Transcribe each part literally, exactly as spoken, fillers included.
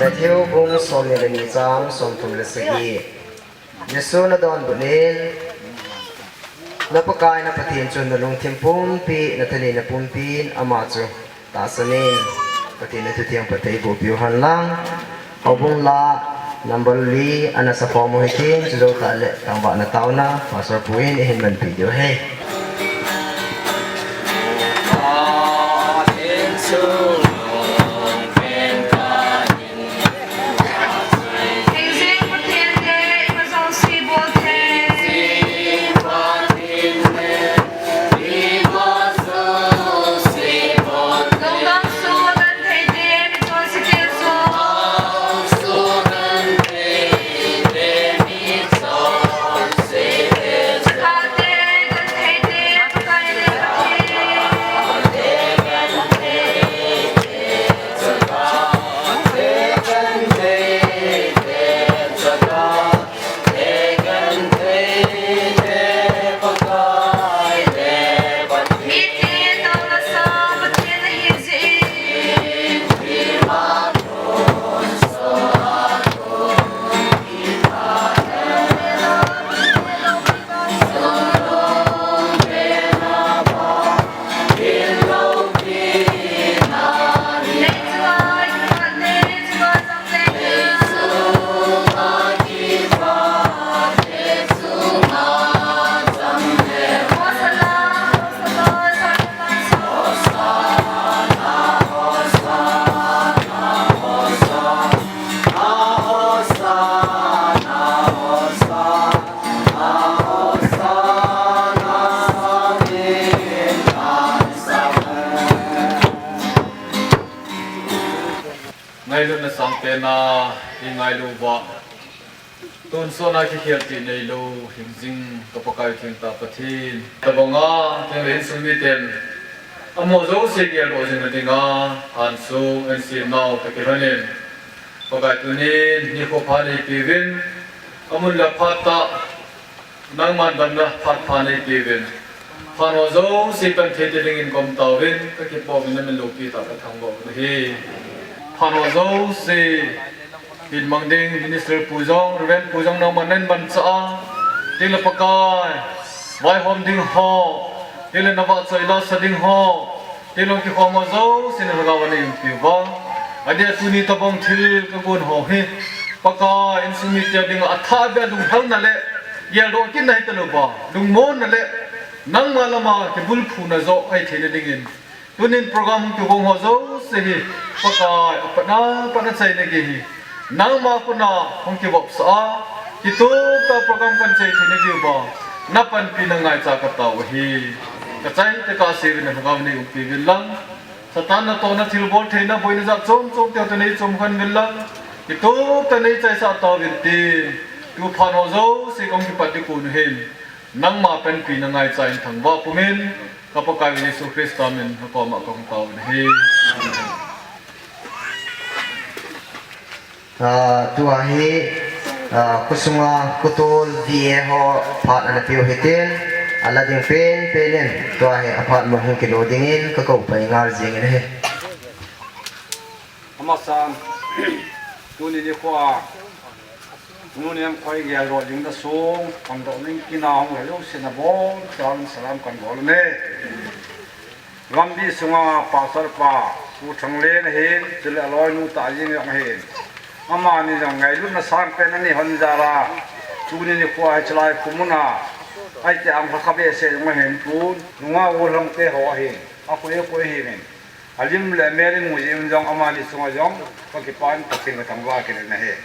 Matthew bung somni le ni chang somthum le sagi. Jesu nadonbut in, Na Pakai na Pathen chu nalungthim pumpi, nathanei na pumpin ama chu tahsan in. Pathen in athu theng phatthei eiboh piu hen lang. Houbung la number li ana sakhom u hitin, chujou tah le thangvahna taona Pastor pu in eihin manpi diu ahi. Ngailutna sangpen a ingailu uva, tonsot a kikhel tih neilou hingjing ka Pakai thengtah Pathen, tabang a kei le insung miten amaho jouse geldoh jing nading a, ansung, insung nao toh kilhon in, Pakai tunin nikho pha neipeuvin, amun le aphat tah nangman damna phat pha neipeuvin, phat ho jouse pan thei ta dingin kaum tauvin, ka kipoh uvin, namin loupi tah kathangvah u ahi. Phat ho jouse hin mang ding Minister pu jong, Reverend pu jong nangman nahin manchah a, tin le Pakai, vaihom ding ho, tin le navahchoi lasa ding ho, tin le kikhom ho jouse na lhagao a neiumpi uva, adeh a tuni tabang thil kagon ho hi Pakai, insung mite dinga athah beh a lunghelna le geldoh kitna hita louva, lungmonna le nangma lama kibulphuna joh ahi theina dingin, tunin program kigong ho jouse hi Pakai, apatna patna chaina gei hi nangma khut a hung kivopsah a, kitup tah program kan chai theina diuva na panpina ngaicha katao u ahi. Ka chaite kasei uvin, na lhagao neiumpi uvin lang. Satan natohna thilbol theina boina jat chom chom teu toh neichom khen uvin lang, kitup tah neichaisah tauvin tin, tu phat ho jouse kahung kipat ding kon u hin, nangma panpina ngaicha in thangvah pumin, ka Pakai Jesu Christa min nakoma kahung taovin ahi. Ah, tua hi, ah, khosunga khotol V A ho phat ana peu hitin, ala ding penpen in, tua hi aphat mun hung kilo dingin kakou pai ngal jingin ahi. Amasan, tuni nikho a, Nu Nemkhoi geldoh ding na sung, pandoh ding kin a hung lhai jouse nabonchauvin salam kabol uve. Gambi sunga Pastor pa, Pu Thanglen ahin, chule aloinu tah jeng jong ahin. Amani jong ngailutna sangpen anei lhon jal a, tuni nikho a hiche lai khomun a, aite ang lhakha behseh jong ahin pon, nungah gollhang te ho ahin, akoi akoi ahiuvin. Alim le amel imu jeh un jong amani chunga jong kakipah in Pathen kathangvah kit in ahi.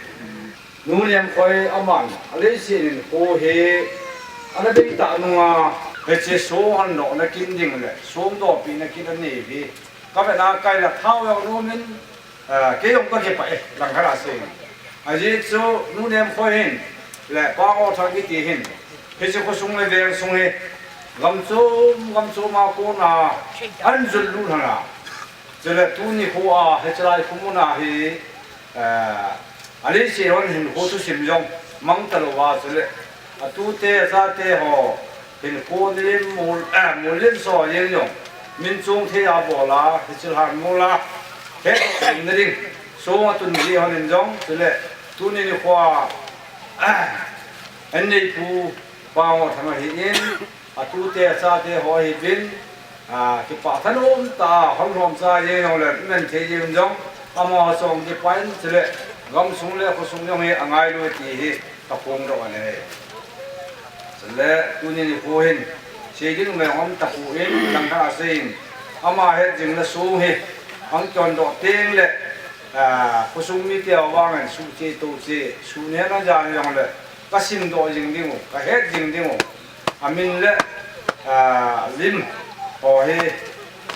Nu Nemkhoi aman aleiset in kho hi ana deitah nunga, hiche song handohna kin ding le song dohpehna kin anei hi kavetna kaila thao jong nomin, ah, kei jong kakipah e, langkhat a sei. Ajeh chu Nu Nemkhoi hin le Pa Ngothat kiti hin hiche khosung le veng sung hi gam chom gam chom a kona ahin jotlut lhon a, chule tuni nikho a hiche lai khomun a hi, eh, aleiset hon hinkho thusim jong mang talouva, chule atute achate ho hinkho lim mol, eh, mol lim so jeng jong min chong thei a bol a, hiche lhan mol a hetdoh theina ding Tua tun ji hon in jong, chule, tuni nikho a, an neipu Pangothang ahin, atute achate ho ahin, a, kipah thanom tah a, hon lhom cha jeng jong le, men thei jeng jong, amaho chong kipah in, chule, gamsung le khosung jong hi angailu ti hi, kaphongdoh ahi. Chule, tuni nikho hin, sei ding mong um tapon, langkhat a seiyin, ama het jing le song hi, ahung chondoh teng le, a, khosung mite avangin suhcheh tohcheh, suhnen ajan jong le, kasimdoh jing diu, kahet jing diu, amin le, a, lim, ho hi,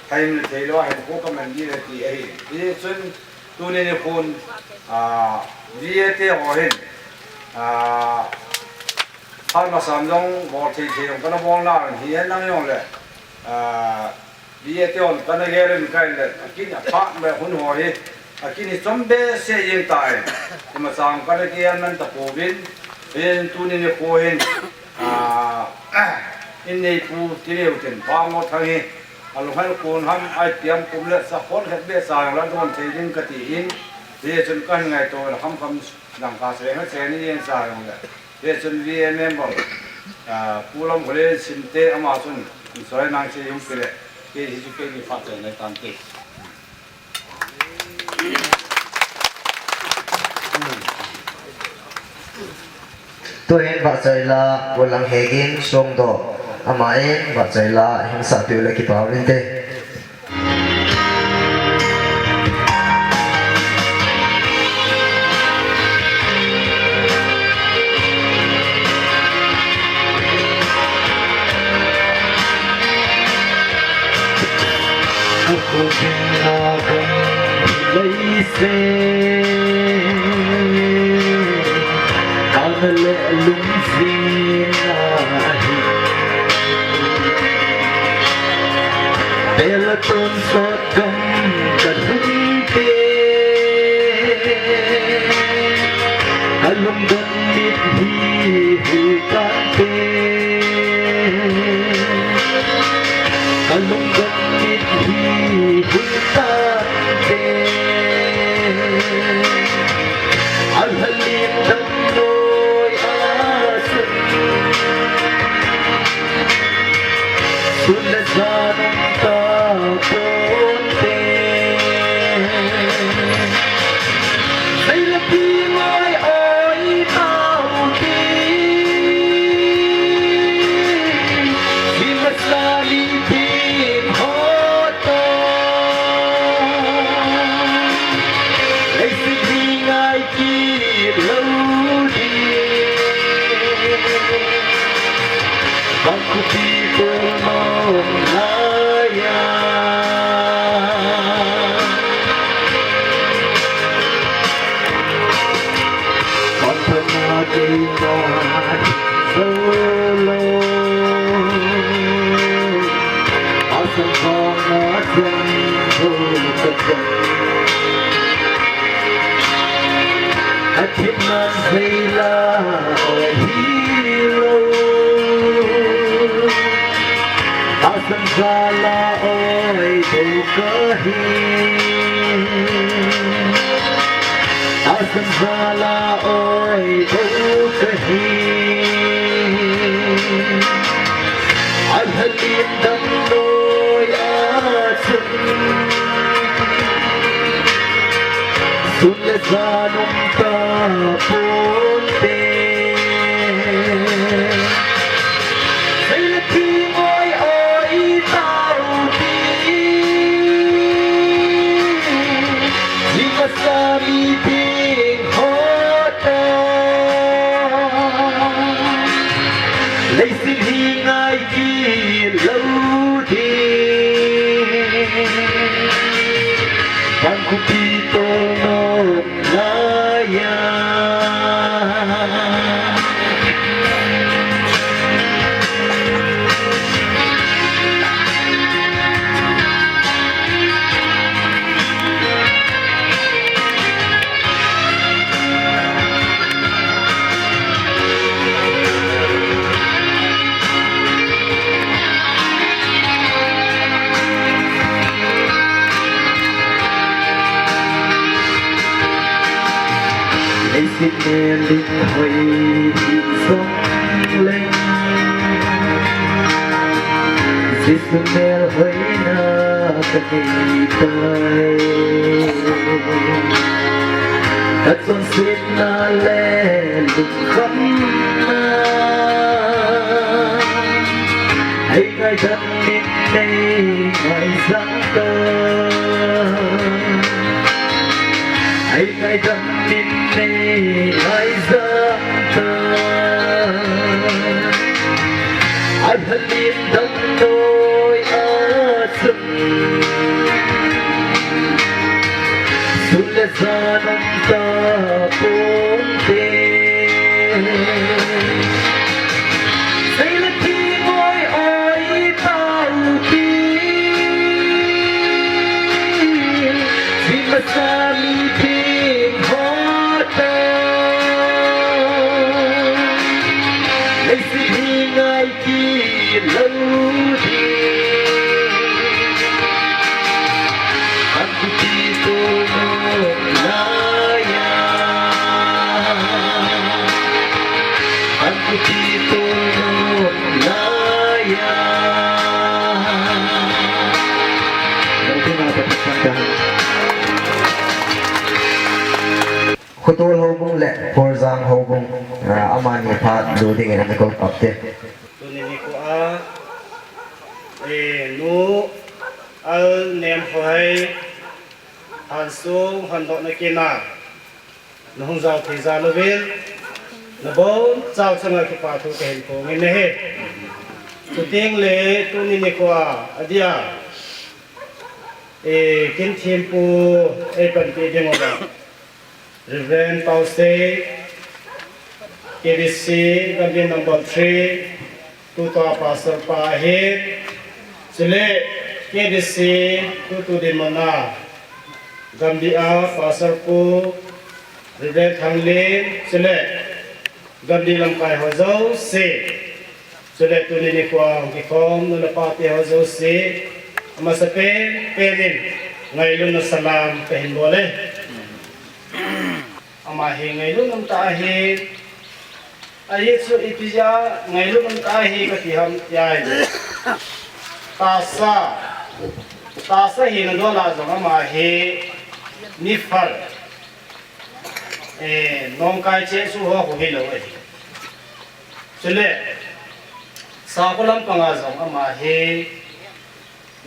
haimin theilou, hinkho kaman ding ahi ti ahi. Hichun, tuni nikhon, a, V A te ho hin, a, phat masang jong bol thei thei jong kana bol nalai hi hen lang jong le, a, V A te hon kana gel in kai le, akin aphat le hun ho hi, akin hi chom behseh jeng tai. Ima chang kana gel man tapouvin, hin tuni nikho hin, a, in neipu ti leu tin, Pangothang hi, alunghel kon ham, ahi tiam kum le sa khon khat beh sa jong la don thei ding kati in, hichun kahin ngaito le kham kham dangka se nga che ni yen sa jong le. Hichun V A member, a, Pu Lamkholen Simte ama chun, soi nang che jong pe le, kei hi chu kei ni phat che nai tan te. Tuhin vahchoi la, Pu Langhegin Songdoh, aman vahchoi la, hin sahpiu le kipah inte. Ako ding na gam hilai se, kana le lungsin ahi. Bel a tonsot gam kalhun te, kalungdon mit hi hul tante, kalungdon mit hi hul tante. Alhalim damloi a sun, sun le jan um taponte. Sei le pi ngai oi tau ti, si masa ni tin ho to. Leiset hi ngai kit lou ding. Bangkhupi tolnom laiya. Pathana keima solo. Asam vang a chang ho ka chang. Athip nan vei la oi hilou. Asam vala oi bou kahi. Asam vala oi bou kahi. Alhalim damloi a chun, sun le jan um taponte. Sei le pi ngai oi tau ti, si masa ni tin ho to. Leiset hi ngai kit lou ding. Bangkhupi tolnom laiya. Hoi hi song leng, Jesu melhoina ka nei tai. Ka chonsetna le lungkhamna, ei ngaidam in nei ngaisang tai. Ei ngaidam in nei ngaisang tai. Ei halim damlou a chun, sun le jan um tapon te. Sei le thingoi oi tau ti, thim masa mitheng ho toh, leiset hi ngai kit lou ding. An kiti tolnom laiya, an kiti tolnom laiya. Lungthim a patapang ka. Khotol houbung le Kholjang houbung, ah, amani phat lu dingin ana kou kap te. Tuni nikho a, eh, nu Alnemkhoi Hansung hondohna kin a nahung jao thei jal uvin, nabonchauva chunga kipa thu kahin phong in ahi. Chuteng le tuni nikho a, adia, eh, kin thempu eipanpi ding uva Reverend Pausei, K B C, Gambih number three, tutua pastor pa ahi, chule K B C, tutu dinmun a Gambih a pastor pu, Reverend Thanglin, chule Gambih lamkai ho jouse, chule tuni nikho a hung kikhom nu le pa te ho jouse, amasapen pen in ngailutna salam kahin bol e. Ama hi ngailutna tah ahi, ahi chu ipi jeh a ngailutna tah ahi kati ham tia ahile, tahsa, tahsa hina dol a jong ama hi mi phal, eh, nongkai chesu ho khu hilou ahi. Chule, sakol lampang a jong ama hi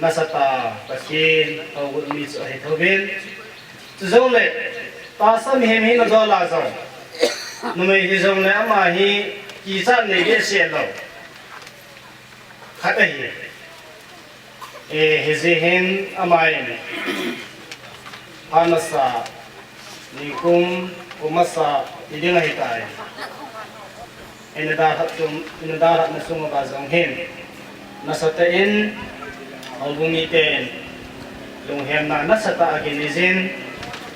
nasatah a Pathen hougut mi chu ahi thouvin. Chujongle, tahsa mihem hina dol a jong, numei hijongle ama hi kichat nei behseh lou khat ahi. Eh, hijeh hin ama in phat masa, nikum, kum masa, ti ding ahitai. Ina dalhah chung, ina dalhahna chung uva jong hin, nasatah in, houbung miten lunghemna nasatah a akin jin,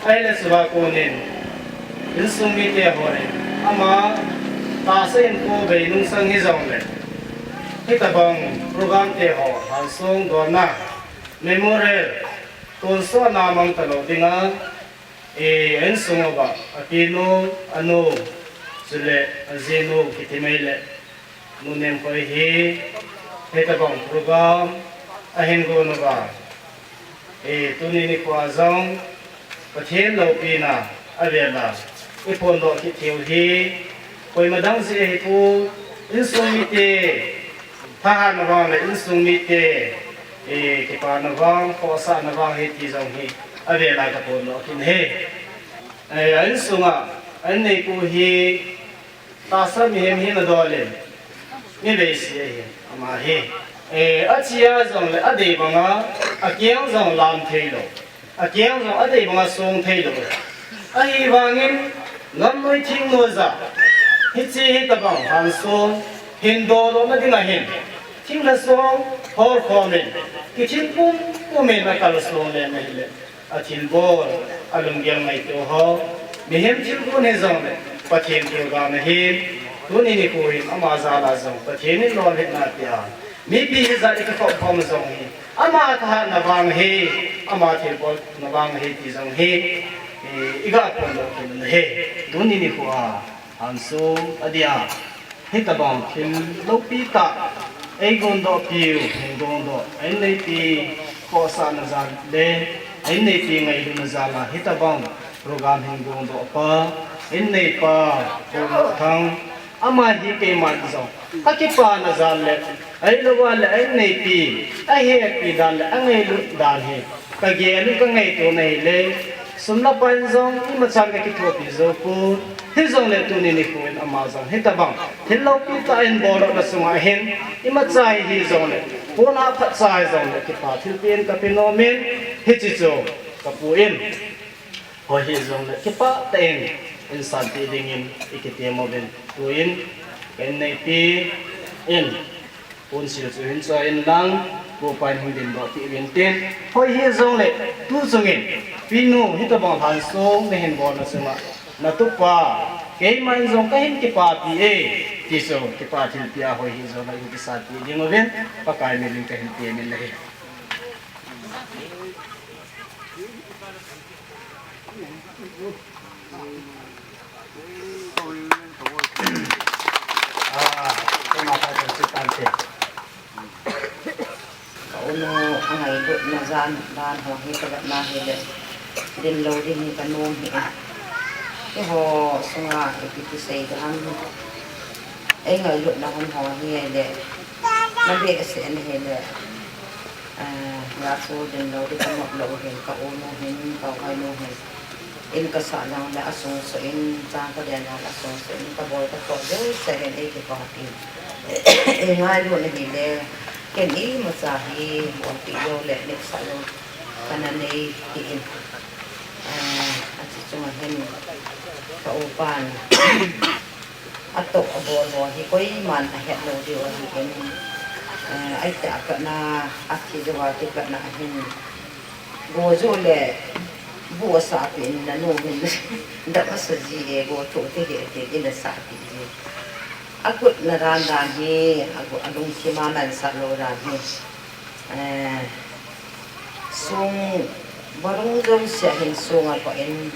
ahile chuva konin insung mite hon ama tahsa in kou bei nungsang hijongle, hitobang program te ho, Hansung donna, Memorial, tonsot na mang talou dinga, eh, insung uva, apinu, anu, chule ajinu, kiti mai le, Nu Nemkhoi hi, hitobang program ahin gon uva, eh, tuni nikho a jong Pathen loupina avel a iphondoh kit theiu hi, koima dang jeh ahi pon, insung mite thahatna vang le insung mite, eh, kipana vang, khohsahna vang ahi ti jong hi avel a kaphondoh kit ahi. Eh, a insunga, a inneipu hi, tahsa mihem hina dol in, mi veise ahi, ama hi. Eh, ache a jongle adei banga, akeng jong lam theilou. Akeng jong adei banga song theilou. Ahivangin, gamnoi thingnoi ja, hiche hitobang Hansung hin dohdohna dinga hin, thing le song holkhom in, kithing pumpum in akalsong le ahile, athilbol, alunggel ngaito ho, mihem thilgon hijongle, Pathen thilgon ahin, tuni nikho hin ama jal a jong Pathen in lolhinna apeh a, mipi hijat a ikikop khom jong hi, ama thahatna vang ahi, ama thilbolna vang ahi ti jong hi, i, iga phondoh kit u ahi, tuni nikho a. Hansong adia, hitabang thil loupi tah, ei gondoh piu, hin gondoh, ei neipi, khohsahna jal le, ei neipi ngailutna jal a, hitabang program hin gondoh pa, ei neipa, Pu Thang, ama hi keiman jong, ka kipana jal le, ei lou a le, ei neipi, a hepi dan le, a ngailut dan hi, ka gel in ka ngaito na hi le, sum le pai in jong, imacha ka kithopi jou pon, hijongle tuni nikho in ama jong, hitabang, thil loupi tah in boldohna sunga hin, imacha hi hijongle, pon a phatcha hijongle, kipa thilpeh in ka pe nom in, hiche chu ka pu in. Hoi hijongle, kipa tah in, in sanpeh dingin, i kitem uvin, tu in, ka in neipi in. Pon sil chu hin choi in lang, pu pa in hin dindoh peh uvin tin. Hoi hijongle, tu chungin, pinu, hitabang Hansong, na hin bolna sunga, na tupa, keiman jong ka hin kipapi e, ti chu, kipa thilpeh a hoi hijongle, in kisanpeh ding uvin, Pakai min in ka hin temin ahi. Ah, keima pa chun chu tante. Ka u nu angailutna jan dan ho hi ka vet na hile, din lou ding hi ka nom hi e. Keiho sunga ipi ti sei ding ham. Ei ngailutna hon ho hi le, na behseh na hile, ah, nga chu din lou ding ka nom lou hin, ka u nu hin, ka u hoi nu hin. In ka sah jongle asung soh in, chang ka den jongle asung soh in, ka bol ka toh jouse hin ei kipa pi. Ei ngailut na hile, ken imacha hi bolpeh lou le, nopsah lou ka na nei hi in. Ah, achu chunga hin ka upan atoh abol ho hi koiman ahet lou diu ahi in. Ah, aitah a patna, athi jouva kipatna ahin. Go joh le bu asahpeh in, nanu hin dap asa ji e, go thoh te he tin in asahpeh ji. Agut na dan dan hi, agu-, alungthim a mansah lou dan hi. Eh, song, barung jouse a hin song akoh in,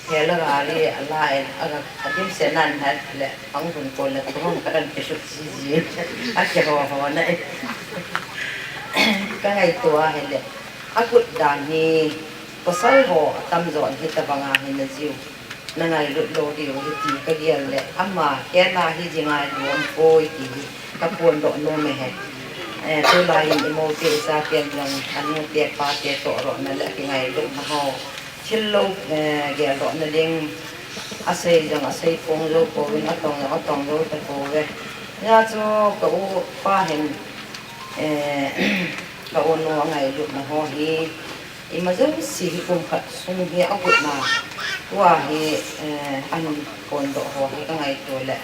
thela gari ala in, aga, adimset nan hat le, pang hun kon le, thurong ka dan kisut ji ji. Akiho ho na e. Ka ngaito a hile. Agut dan hi, pasal ho atamjo in hitabang a hin na jiu, na ngailut lou diu hi ti ka gel le, ama kei a hi ji ngailu aum poi ti hi ka phondoh nom e he. Eh, tulai in i mou te i cha ten jong, anu te pa te toh rohna le kingailutna ho. Thil lou, eh, geldohna ding, asei jong asei pong jou pouvin, atong jong atong jou tapouve. Hijeh chun ka u pa hin, eh, ka u nu angailutna ho hi, ima jouse hi kum khat sung hi agot na, tua hi, eh, ahin phondoh ho hi ka ngaito le,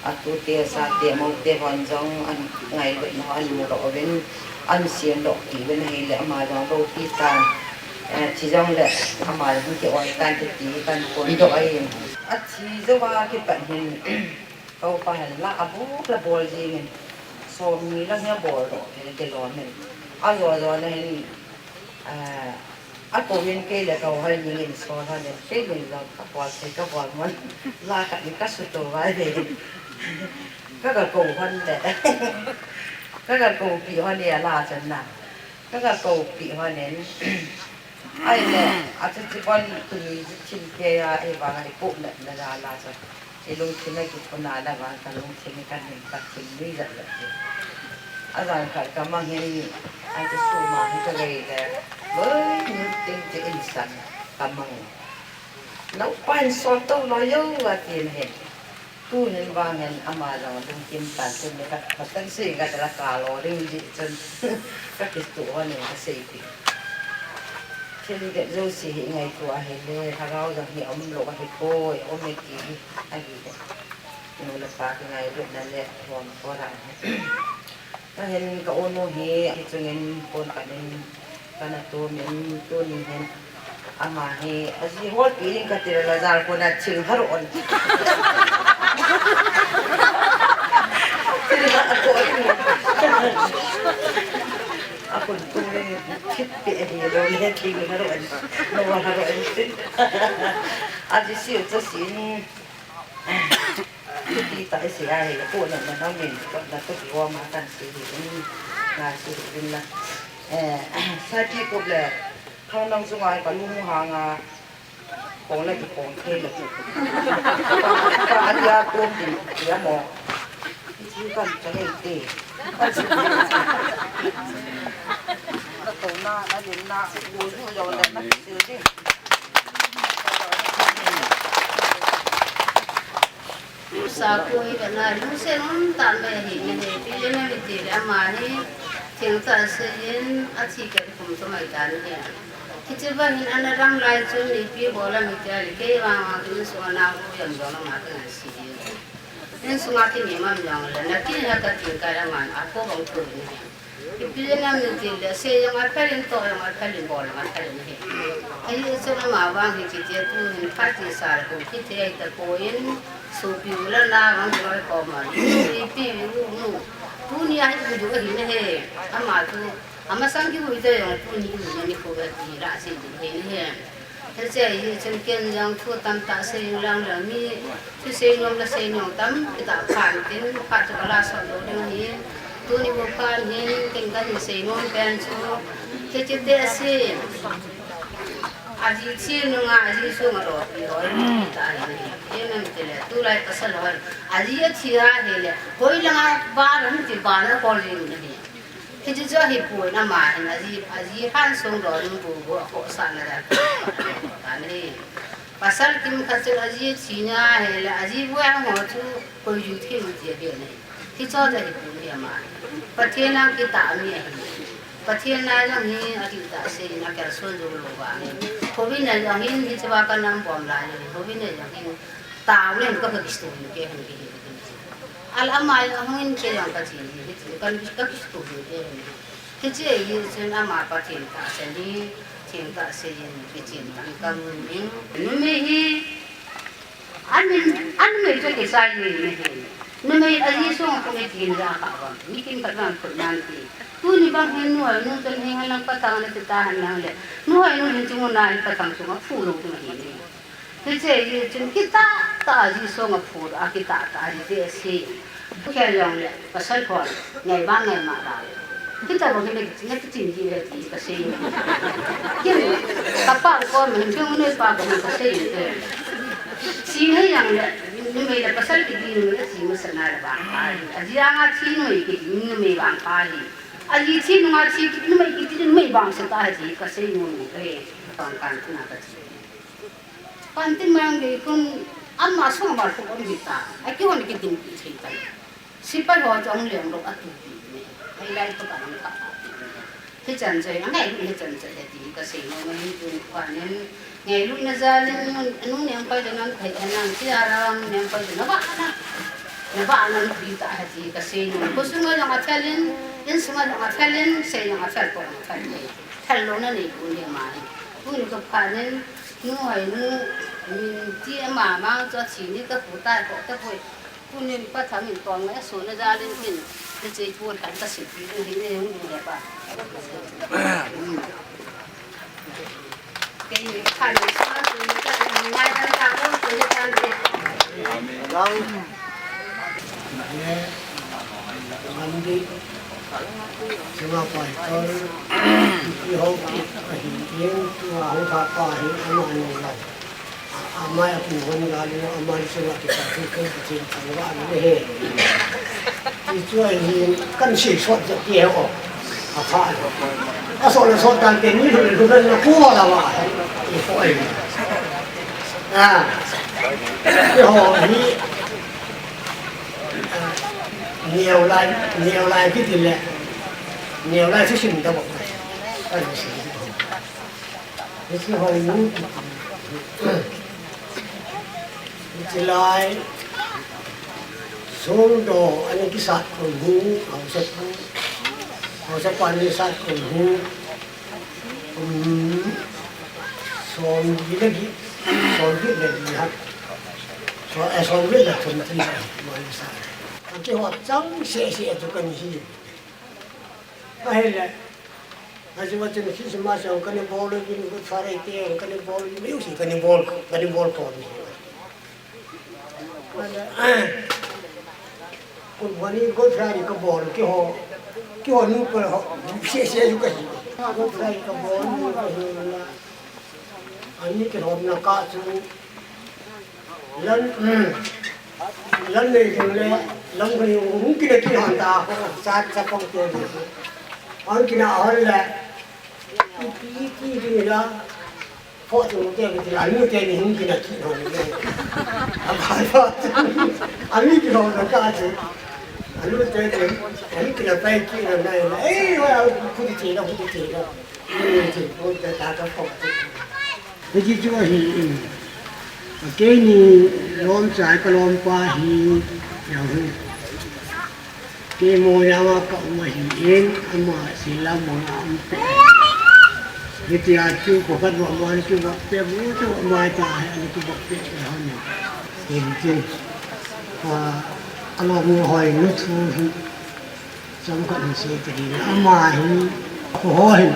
atute, achate, amoute hon jong ahin ngailutna ho ahin mudoh uvin, ahin semdoh peh uvin ahile, ama jong loupi tan, eh, thi jongle, ama jong kioi tan kiti hi kahin phondoh ahi. Athi jouva kipat hin, ka upa hin la abol la bol jingin, somni lang hi aboldoh, eh, kilom in. Ajo jo na hin, eh, akouvin kei le ka u hoi ni in sol hon in, kei min jong ka bol thei ka bol mon. La khat in ka sutou vai ve. Ka ga kou hon le. Ka ga koupeh hon e la chan na. Ka ga koupeh hon in. Ahile, achuti pon tuni thil kei a, ahivanga i puhnatna jal a chu. I lungthim a kiphun a la vang ka lungthim hi ka ning ka thim nuijat le. Ajan khat ka mang hin, achu suma hi ka gei le. Loi, nu ting ti insan ka mang. Naupa in sol tou loi o, ati na hin. Tunin vangin ama jong lungkim tan chun ni khat, khat kan sei khat la ka lo ding ji chun ka kituh hon in ka seipeh. Thil dep jouse hi i ngaito ahile, lhagao jong hi aum lou ahipoi, aum e ti hi ahi. Nu le pa kingailutna le hom ko ra hi. Ahin ka u nu hi, hichungin pon kanin, kana tumin, tuni hin, ama hi, aji holpeh ding kati le, la jal kona thing har on. Thing har on. Akun tumin, thit pe ahi lou le, thing har on. No har on. Aji siu cha sin. Chuti ta isi a hi ko na na na min ko na to ki wa ma kan si hi ni. Na si hi ni na. Eh, sa ti ko le. Khang nang sunga ka lu mu ha nga. Kong la ki kong thei la ki. Ka a tia tuam tin tia mo. Ki kan cha hei te. Ka to na, na lim na, bu ju yo le na ki sil ding. Sakoi kana lungset um tah mai ahi, nge he, pi le na mi ti le ama hi, thengtah seiyin, athi keh kum chu mai tan ahi. Hiche bang hin ana dang lai chun, nipi bol a mi ti a le, kei vang vang tu insung a nao hu jam jong ama ka ngai si hi. Insung a ki ni mam jong le, na ki ha ka tin kai aman, a ko bang tu ni. Ipi jeh ham iti le, sei jong aphel in, toh jong aphel in, bol jong aphel in ahi. Ahi chun ama vang hi kiti a tu hin phat ti sa le, kum kiti ahi tapoi, sopi u le nao vang jong ahi koma. Ipi u nu. Tuni a hi u du ahi na he. Ama tu, amasang ki u te jong tuni u ni khu ga ti la sei du ahi na he. Hiche hi chun ken jong thu tamtah sei lang lang mi, thu sei nom le sei nom tam, kita phan tin, phat chu ka la sot lou ding ahi. Tuni bu phan hin, ken ka hin sei nom pen chu, hiche te ahi. Aji thi nunga, aji sunga lopi hoi, ta hi. Inem tile, tulai pasal hoi. Aji athi a hile, hoi langa ba ram ti ba na kol jing na hi. Hichu chu ahipoi, ama hin aji, aji phan sung doh ding bu bu a khohsahna dan. Pasal kimkhat chun aji thina ahile, aji bu a ho chu koi ju thim ti ahi ne. Hichu chu ahipoi ama. Pathen a kitah mi ahi. Pathen a jong hi akitah seiyin akalson jou lou vangin. Hovin a jong hin hiche va ka nam bom lai le. Hovin a jong hin tao le ka ka kisto hin ke hin ke hin. Al ama jong hung in kei jong ka thi hi, hi thi, kan ka kisto hi, eh. Hiche hi chun ama Pathen tahsa ni, thengtah seiyin, kichen ni, ka mun ning. Numei hi, amin, anumei chu kisai ni, ni hi. Numei aji sung kum iti in ja kha bang. Mi kin khat bang khut nan ti. Tuni bang hin nuhoi nu chun hin lang patang na ti ta han lang le. Nuhoi nu hin chu na hin patang chu ma phu lo tu hi ni. Hiche hi chun kitah tah a ji song a phut a kitah tah a ji te si. Kei jong le pasal khon ngai bang ngai ma ba. Kita bang hi le kiching ji le ti ka sei. Kin ka pa ko min chung ne pa ko ka sei te. Si ne yang le numei le pasal kiti numei le si ma sa na le ba. A ji a nga si numei kiti numei bang pa hi. A ji si nunga si kiti numei kiti numei bang sa ta ji ka sei numei ka he. Kan kan na ka si. Panti mang gei kun ama sung ama khu om hita. A kihon kitin pi thei tai. Sipai ho chong leng lok a tu pi ne. Hei lai to ka nang ka ta pi ne. Hichan choi, a ngai lut hichan choi he ti ka sei mo mo hin tun pa nen. Ngai lut na ja len nun, nun nem pai de nan thei nan ti a ra nun nem pai de na ba na. Na ba na pi ta he ti ka sei mo. Ko sung a jong a fel in, in sung a jong a fel in, sei jong a fel ko a fel ne. Fel lo na nei pu ne ma ne. Pu ne ko pa nen. Nu hai nu, min ti ama mang chu a thi ni ka pu tai ko ta poi. Pu ni pa tha min tong le so na ja len kin. Ni chei pu kan ka si pi ni hi ne hung du le pa. Kei ni kha ni sa tu ni ka ni ngai kan ka ko tu ni kan ti. Amen. Mandi, Singapore, Tol, Ipi Hokit, Ahi, Ing, Tua, Hong Kha Pa, Hi, Ama, Nong, Lau. Amai apu hon gal in amai sunga kisa thu kong Pathen thangvah in ahi. Ti chu ahi kan sei sot jep ti ahi o. Apha. Asot le sot dan pen ni thu le thu le na ku la va. Ti ho ahi. A. Ti ho hi. A. Neo lai, neo lai kiti le. Neo lai thusim ta bok. Kan sei. Hiche hoi nu kiti. Hiche lai songdoh ana kisat kon hi, haosapu, haosapu ana kisat kon hi, um, somli le get, somget le get ha. So, eh, somget le thum ti sa, mo ni sa. Kihot chang seh seh chu kan hi. Ahile. Aji ma chun Christmas jong kana bol, Good Friday te jong kana bol, music kana bol, kana bol kon. Kana, Kun bani Good Friday kabol kiho, kiho nu pa ho, se se ju kahi. Good Friday kabol nu kahi na. Ani kihom na ka chu. Lan, lan nei jong le, lam nei jong hung kina kina ta ko, sa sa kong to ni. An kina hol le. Iti iti kina la. Photo te, ke la, nu te ni hung kina ki ho ni. Abai photo. Ami ki ho na ka chu. Anu te te, ami kina pai kina na na. Eh, wa, ku ti ti na, ku ti ti na. Eh, ti, ku ta ta ka photo. Hiti chu ahi in. Keini lomchai ka lompa hi, ya hu. Kei moyang a ka um ahin, ama sila mona um pe. Hitia chu ko ka dua man chu va pe bu chu ma ta he ani chu va pe pe ha ni. Tin tin. A, a lo mu hoi nu thu hi. Sam ka ni se te ni ama hi. Ko ho hi.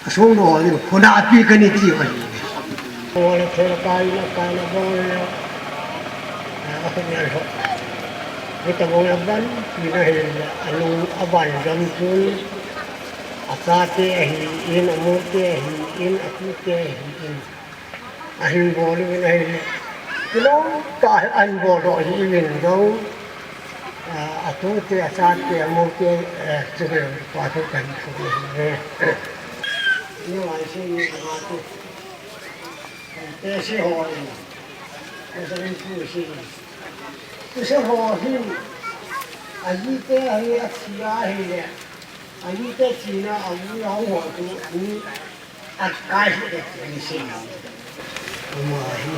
Asung lo ni, khuna api kani ti ahi. Wala thela kai la, kai la bol la. Ah, ni ho. Ni ta bol la ban, ni na he la, anu aban jam chun. Asa te ahi, in amu te ahi, in api te ahi, in. Ahin bol in ahi. Kilom ta ahin bol do ahi, in do. A, atute, asate, amote, eh, chule, pa thu kan thu ni. Ni mai se ni ma tu. Te se ho ni. Te se ni tu se ni. Tu se ho hi. Aji te ahi, athi ahi le. Aji te thina, aji ho tu, ani. Akai hi de ni sin. Ama hi,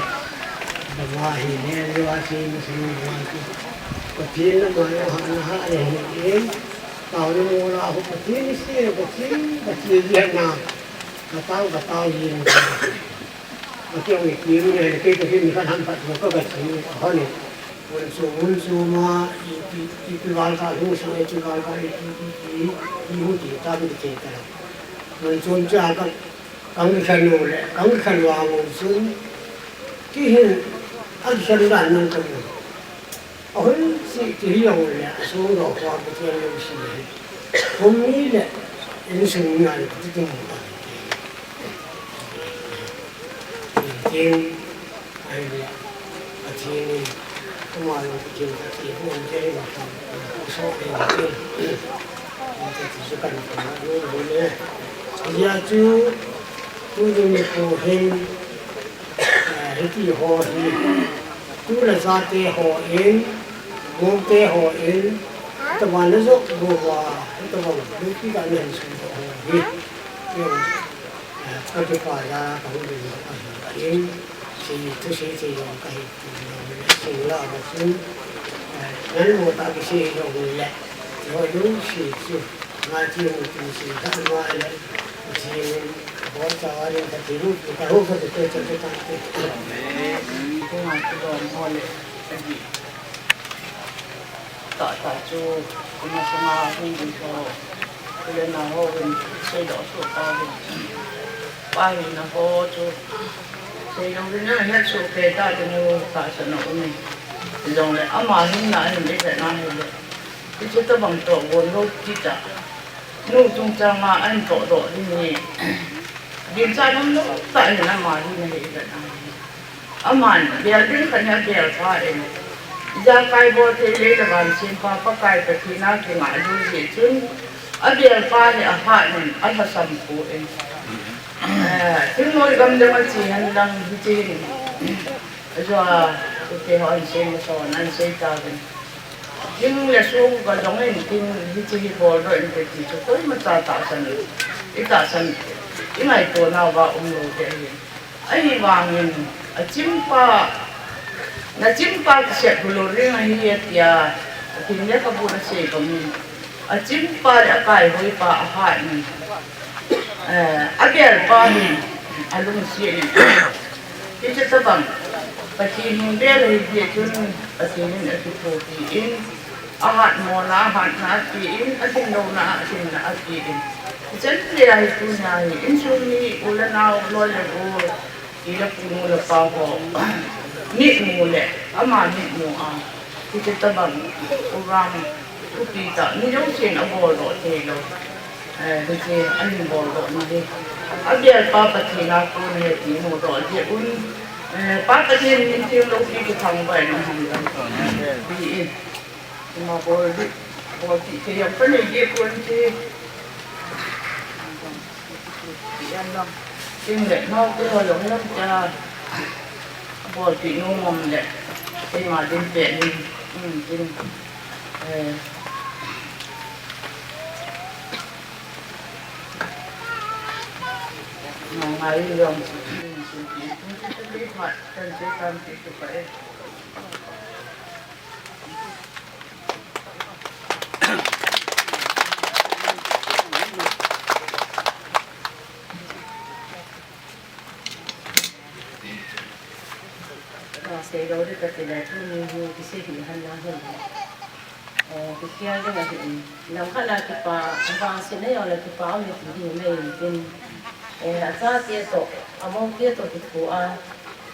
ama hi ne, ni wa si ni sin wa si. Pathen na ma ha na ha le ni in. Tao ni mo la ho Pathen ni si, Pathen, Pathen ye na. Ka tao, ka tao ye na. Pathen ni ki ni ne, ke ke ni ka han pat ko ka si, ho ni. Mun chu, mun chu ma, i, i, i, i val ka, hung sang i, i val ka, i, i, i, i, i, hung ti ta, i, ti ta. Mun chu cha ka, kang khan u le, kang khan wa mun chu. Ki hin, a khan dan nang ka mu. A hun si, ti hi u le, a sung lo kwa, ku ti lu si le. Kum ni le, in sung ni an, ti ti mu ta. Tin, Ahile, Pathen in, ama jong Pathen kati, hon te ri ma kan, so te ri, te ti su kan kan, lo lo le. Hijeh chun, tuni nikho hin, eh, hiti ho hi, tu le ja te hon, mo te hon, tobang le jong, bo wa, tobang, lu pi ka ne su ho hi. Kati pa la, ka hu le, ka hu le. Si tu si si jong ka hi tu jong le si la ma su. Ngan mo ta ki si jong le. Yo lu si su. Nga ti mo tu si ta ma le. Si ni bo ta wa le ka ti lu ka ho ka te te te ta te. Ko ma tu do mo le. Tahtah chu, ima sanga hung ding ho, kule na ho hin, seidoh soh tauvin. Pa hina ho chu, seidoh ding a het soh kei ta ding u tahsan a um e. Hijongle ama hinna hin i vet na hile. Hichu tobang toh gon lou ti ta. Nu chungchang a ahin toh doh ding hi. Ginchat um lou tah hin ama hinna hi i vet na hile. Aman, bel ding khat hi abel pa in. Ijakai bol thei lei le van sempa Pakai Pathen a kingah lou jeh chun, abel pa hi ahat in, alhasam poi. Eh, thingnoi gam dang a che hen lang hiche hin. Ajeh a, ute ho an sei ma son, an sei tauvin. Ding le sung ka jong in tin hiche hi bol doh in kati chu koima cha tahsan. I tahsan, i ngaito nauva um lou ding ahi. Ahivangin, achimpa, nachimpa kisep hulou ding ahi atia, Pathen lekhabu a asei bangin. Achimpa le akaihoipa ahat in. Eh, abelpa hin, alungset in. Hiche tabang, Pathen in bel ahi jeh chun, Pathen in akithopi in, ahatmona, ahatna ape in, adingdouna, adingna ape in. Hichan geiya hi tunia hi, insung mi, u le nao, loi le gol, i le pu, nu le pa ho, mitmu le, ama mitmu a. Hiche tabang program thupi tah, mi jousen abol doh thei lou. Eh, hiche ahin bol doh na hi, abel pa Pathen a kon ahi ti mu doh jeh un, eh, Pa Pathen min theng loupi kithangvah in um hen lang. Hi in, ima bol ding, bol ti thei jong kanei jeh un hiche. Tin le, naote ho jong lamcha bolpi nom um le, keima din peh in, um, tin, eh, ngai jong, um, tin, tin, tin, tin, tin, tin, tin, tin, tin, tin, tin, tin, Ka sei lou ding kati le, tuni hi kisei hi han na hin. Eh, kikhel ding ahi in. Lam khat na kipa, vangsetna jong le kipa um e ti hi mei in tin. Eh, achate toh, amoute toh kithoa,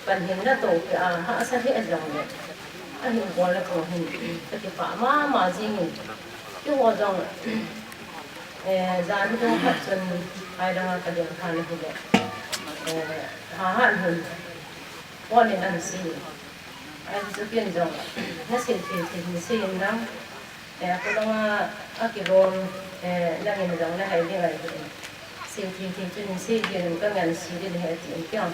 pan hinna toh kia, hahsa he jong le. Ahin bol le kong hin, ka kipah mama jing in. Keiho jong, eh, jan hung khat chun, ai dang a ka ding khan ahile, eh, ha han hin, pon in an sei. Ai chu ken jong, na sei thei thei hin sei in lang, eh, ka dang a, a kilom, eh, nangin jong na hai ding ahi. Sei thei thei chun sei ding in ka ngan sei ding ahi ti in keiin.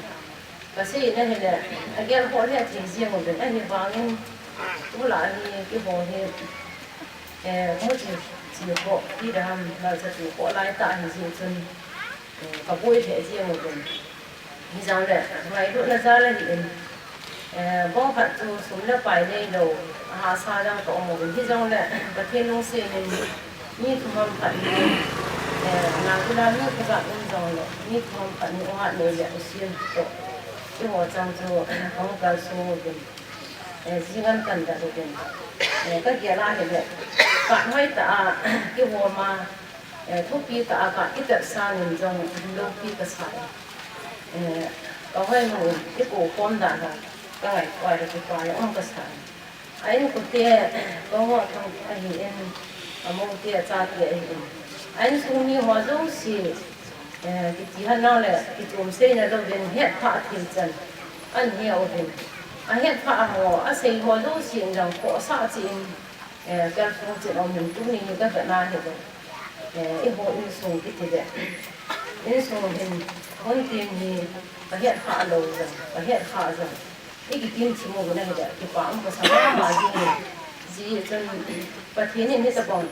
Ka sei in ahile, agel ho le thei jeng uvin ahivangin, tulai hi keiho hi, eh, muchi chi ho, ti dam, malcha chi ho lai tah ahi jeh chun, eh, ka boi lheh jeng uvin. Hijongle, ngailutna jal ahi in, eh, bong khat chu sum le pai neilou, ahahsa dang ka um uvin. Hijongle, Pathen lungset in, mi thum ham khat hi, eh, nang ila mi khat um jongle, mi thum ham khat hi u hat nei le u sim toh. Keiho chang chu, ka hung kalsong uvin. Eh, jing an kan da uvin. Eh, ka gel a hile, ka hoi ta a, keiho ma, eh, thupi tah a ka kitep sangin jong loupi ka sa e. Eh, ka hoi nu in, i kou khom dan ho, ka ngaito a le kipa le um ka sa e. A inkote, ka ngoh thang ahi in, amoute achate ahi in. A insung mi ho jouse, eh, kiti han nang le, kichom seina louvin, hetphah thei chan, an he uvin. Ahetphah ho, asei ho jouse in jong khohsah cheh in, eh, kalsong cheh in um in tuni hi ka vet na hile. Eh, eiho insung kiti le. Insung hin, hon tin hi, ka hetkhah lou jong, ka hetkhah jong. I kikim chim uvin ahile, kipa um ka sa mama jing e. Hijeh chun, Pathen in hitabang,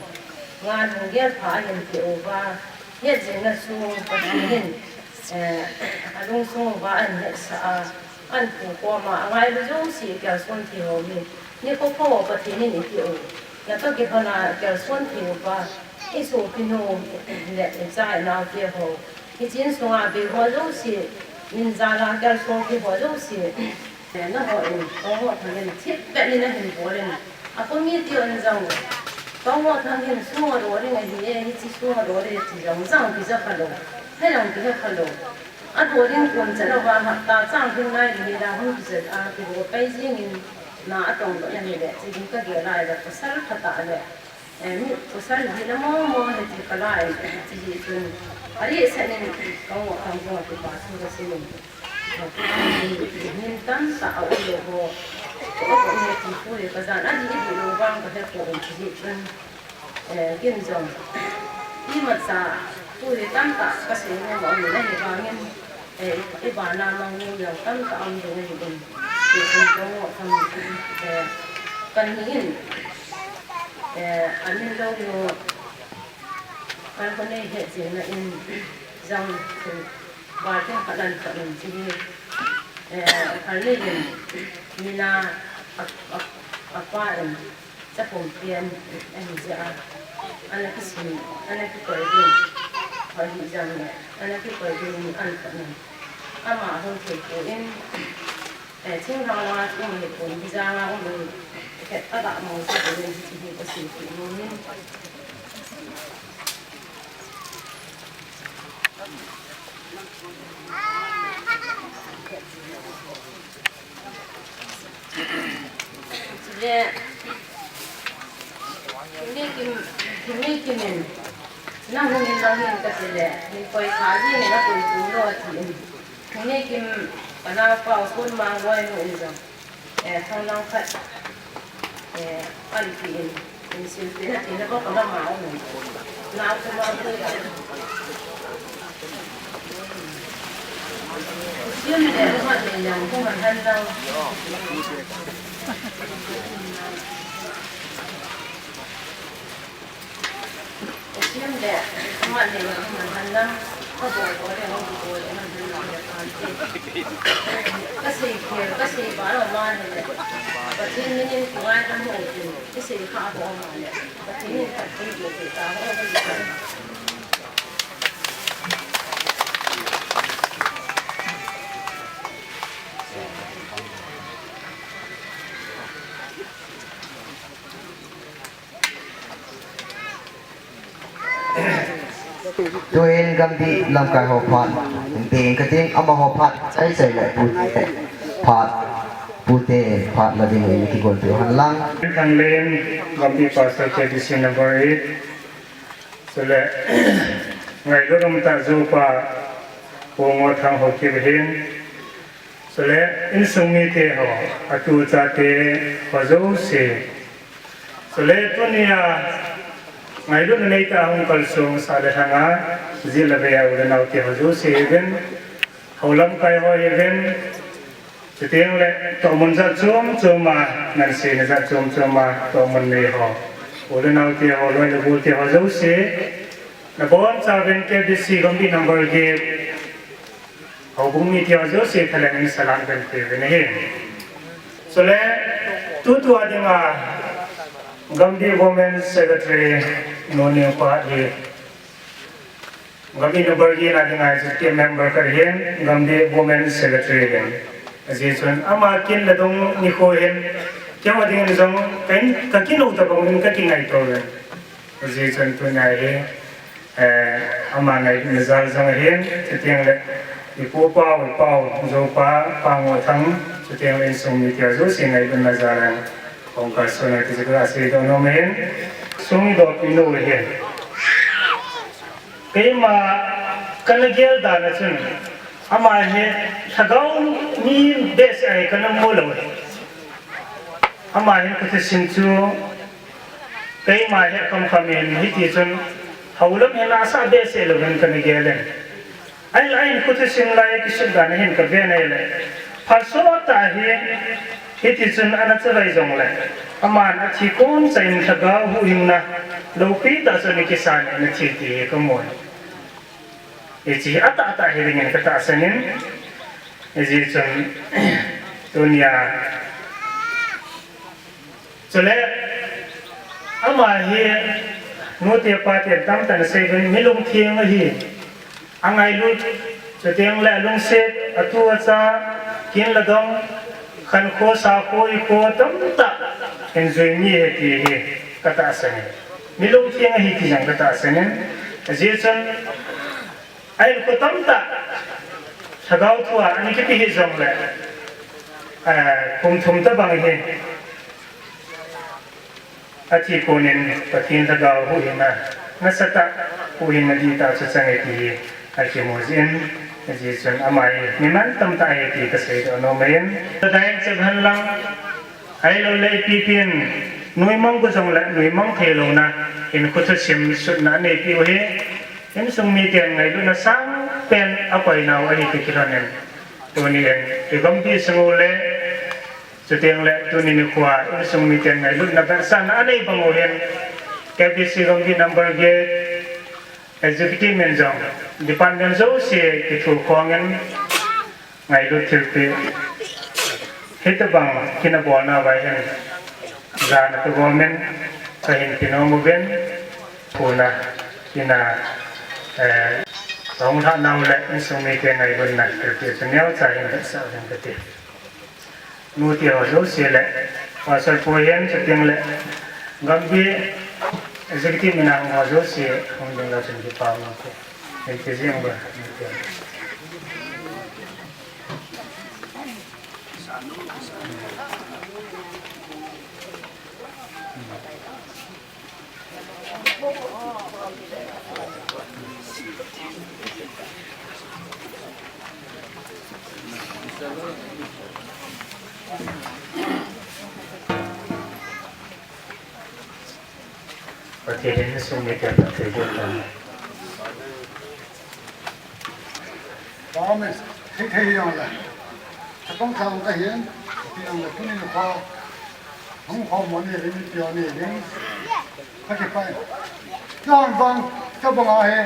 ngan hung gel pha ahin peh uva, hetjingna sung Pathen in, eh, alungsung uva ahin hetsah a, an pu koma, angailu jouse kalson thei ho hi, nikho kho Pathen in eipeh u. Natoh kibang a kalson thei uva, i sopinu le i cha i naote ho, hiche insunga bei ho jouse, min jal a kalson thei ho jouse, nangho in, ka ngoh thang in, thipbeh in nahin bol in. Apo mite hon jong, ka ngoh thang in, sung adoh ding ahi e, hiche sung adoh ding ti jong, jong kija khalou, hei jong kija khalou. Adoh ding kum chan uva hapta chang ding nai ding hila hung kijat a, kidoh pai jing in, na atong doh na hile, hiche ding ka gel a le, pasal phatah le. Eh, mi pasal hina momo hiti kala e, hiti hi chun. Alhahsatnin, ka ngoh thang jong a kipa thu ka sei in. Min tamtah a um lou ho. Ka um e ti thu le ka jan a dih dih lou vang ka he poi hiti hi chun. Eh, ken jong. Imacha thu le tamtah ka sei nom a um in ahivangin. Eh, i, i bana mang nu jong tamtah um ding ahi in. Ti chun ka ngoh thang, eh, ka ni in. Eh, amin lou nu, kal ko nei hetjingna in jong thil val thil khat nan khat in ti hi, eh, kal nei in mina a, a, apa in chapum pian ahi jeh a, ana kisim, ana kikoi ding, koi hi jong le, ana kikoi ding in an khat in ama hung thei poi in, Eh, thinglhang langa um ahipon, hijanga um in, khet aga mong sa in, hiti hi ka seipeh nom in. Chule, Nang hung in lang hin ka ti le, min koi kha jing in a koi tu lo a ti in. Hung ni kim, ka nau pa u kun mang loi nu in jong. Eh, thang lang khat. Eh, kan ti in, in sil ti na ti na ko ka ma ma u. Nau ko ma ko. Sim le ma le yang ko ma han lang. Sim le, ma le, ma han lang, ka bol bol le, hong bol le, ma han lang le, kan ti. Ka sei khel, ka sei ba lo ma le le. Pathen min in ku ngai ka mo tin. Ka sei kha ho ma le. Pathen in ka tin ku ku ta ho ho. Tuin Gambih lamkai ho phat, ding ka ting, amaho phat, chai chai le pute phat, pute phat la ding in kigol peh u hen lang. Thanglen, Gambih Pastor K B C number eight. Chule, ngailut um tah jopa, Pu Ngothang Haokip hin. Chule, insung mite ho, atu chate ho jouse. Chule, tunia ngailutna neitah a hung kalsong sah le lhanga, jil le vei a u le nao te ho jouse hiuvin, hou lamkai ho hiuvin, chuteng le tohmun jat chom chom a, nganseina jat chom chom a tohmun nei ho, u le nao te ho, loi le gol te ho jouse, nabonchauvin K B C Gambih number eight houbung mite ho jouse thalheng in salam kan pe uvin ahi. Chule, tutua dinga Gambih Women Secretary nu Nengpa hi Gambih number eight na dinga executive member khat ahin, Gambih Women Secretary ahin. Ajeh chun ama kin le dong nikho hin, keima dingin jong ka in, ka kinou tabang in ka kingaito uvin. Ajeh chun tunia hi, eh, ama ngailutna jal jong ahin, chuteng le, ipu pau, ipau, joupa, Pa Ngothang, chuteng le insung mite jouse ngailutna jal in, kong ka suna ti jikla sei doh nom ahin, sung idoh pi nu ahin. Keima kana gel dan a chun, ama hi lhagao mi behseh ahi kana mu lou ahi. Ama hin khuthusim chu keima he kham kham in hiti chun houlam hin asah behseh lou hin kana gel in. Ahinla ahin khuthusim lai kisut dan a hin ka ven ahile. Phalsot tah ahi, hiti chun ana chavai jongle. Aman athi kon cha in lhagao huhhingna loupi tah chu ana kisan in ana thi ti hi ka mu. Hiche hi atah tah hi dingin ka tahsan in, hijeh chun tunia, chule ama hi nute pate tamtah in asei uvin, mi lungtheng ahi, angailut, chuteng le alungset, atu acha, kin le dong, khankho, sakho, ikho tamtah in jui mi ahi ti hi ka tahsan in. Mi lungtheng ahi ti jong ka tahsan in, hijeh chun, ahinkho tamtah, lhagao thua ana kipe hih jongle, eh, kum thum tabang hi, athi kon in Pathen lhagao huhhingna, nasatah huhhingna dihtah chu chang e ti hi akimu jin, hijeh chun ama hi mi mantam tah ahi ti kasei doh nom in. Tadai chep hen lang, ahilouleh ipi ipi in, nuimang gu jongle nuimang theilouna, hinkho thusim sutna aneipiu hi, insung miten ngailutna sangpen akoinau ahi ti kilhonin, tuni in i Gambih sung u le, chuteng le tuni nikho a insung miten ngailutna vetsahna anei bang u hin, K B C Gambih number eight executive min jong, department jouse kithukhong in, ngailut thilpeh, hitobang kin abolnauva hin, jana kagom in kahin pe nom uvin, tuna, ina, eh, kahung lhah nau le insung mite ngailutna thilpeh chu neocha hin vetsah uvin kati. Nute ho jouse le, Pastor pu hin, chuteng le, Gambih executive min a hung ho jouse, hung ding lou chun kipa um te. Hiti jeng uva, nute. Pathen in sum ni kei Pathen in. Amen. Thei thei jong le. Chapang thang ka hin, ti jong le, tuni kho. Hung kho mo ni ring, pio ni ring. Ka kipah. Jon bang, ka bang a he.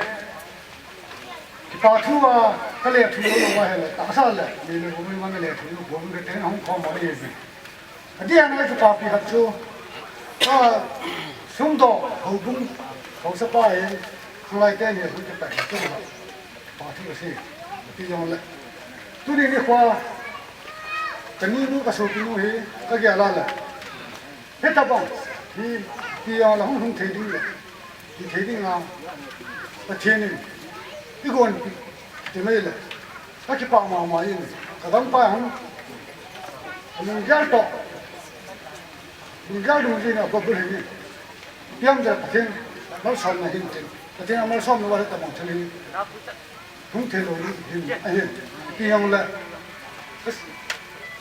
Kipa thu a, ka le thu lo ma he le, tahsa le, ni le ko mi ma le thu lo, ko mi te hung kho mo ni ring. Adeh a ngai chu papi khat chu, a, sumdoh, houbung, haosapa in, khanglai te ni, hu te pa, chu ha, pa thu si, ti jong le. Tuni nikho, ka ni nu ka sopi nu hi, ka gel a le. Hitabang, hi, ti jong le hung hung thei ding le. Hi thei ding a, Pathen in, i gon pi, ti mai le. Ka kipah mama in, ka dangpa hung, a lunggel toh, lunggel dungjui in a bubble hi, piang der Pathen, malsomna hin tin, Pathen a malsomna va le tabang thil hi, hung thei lou hin, ahin, piang le,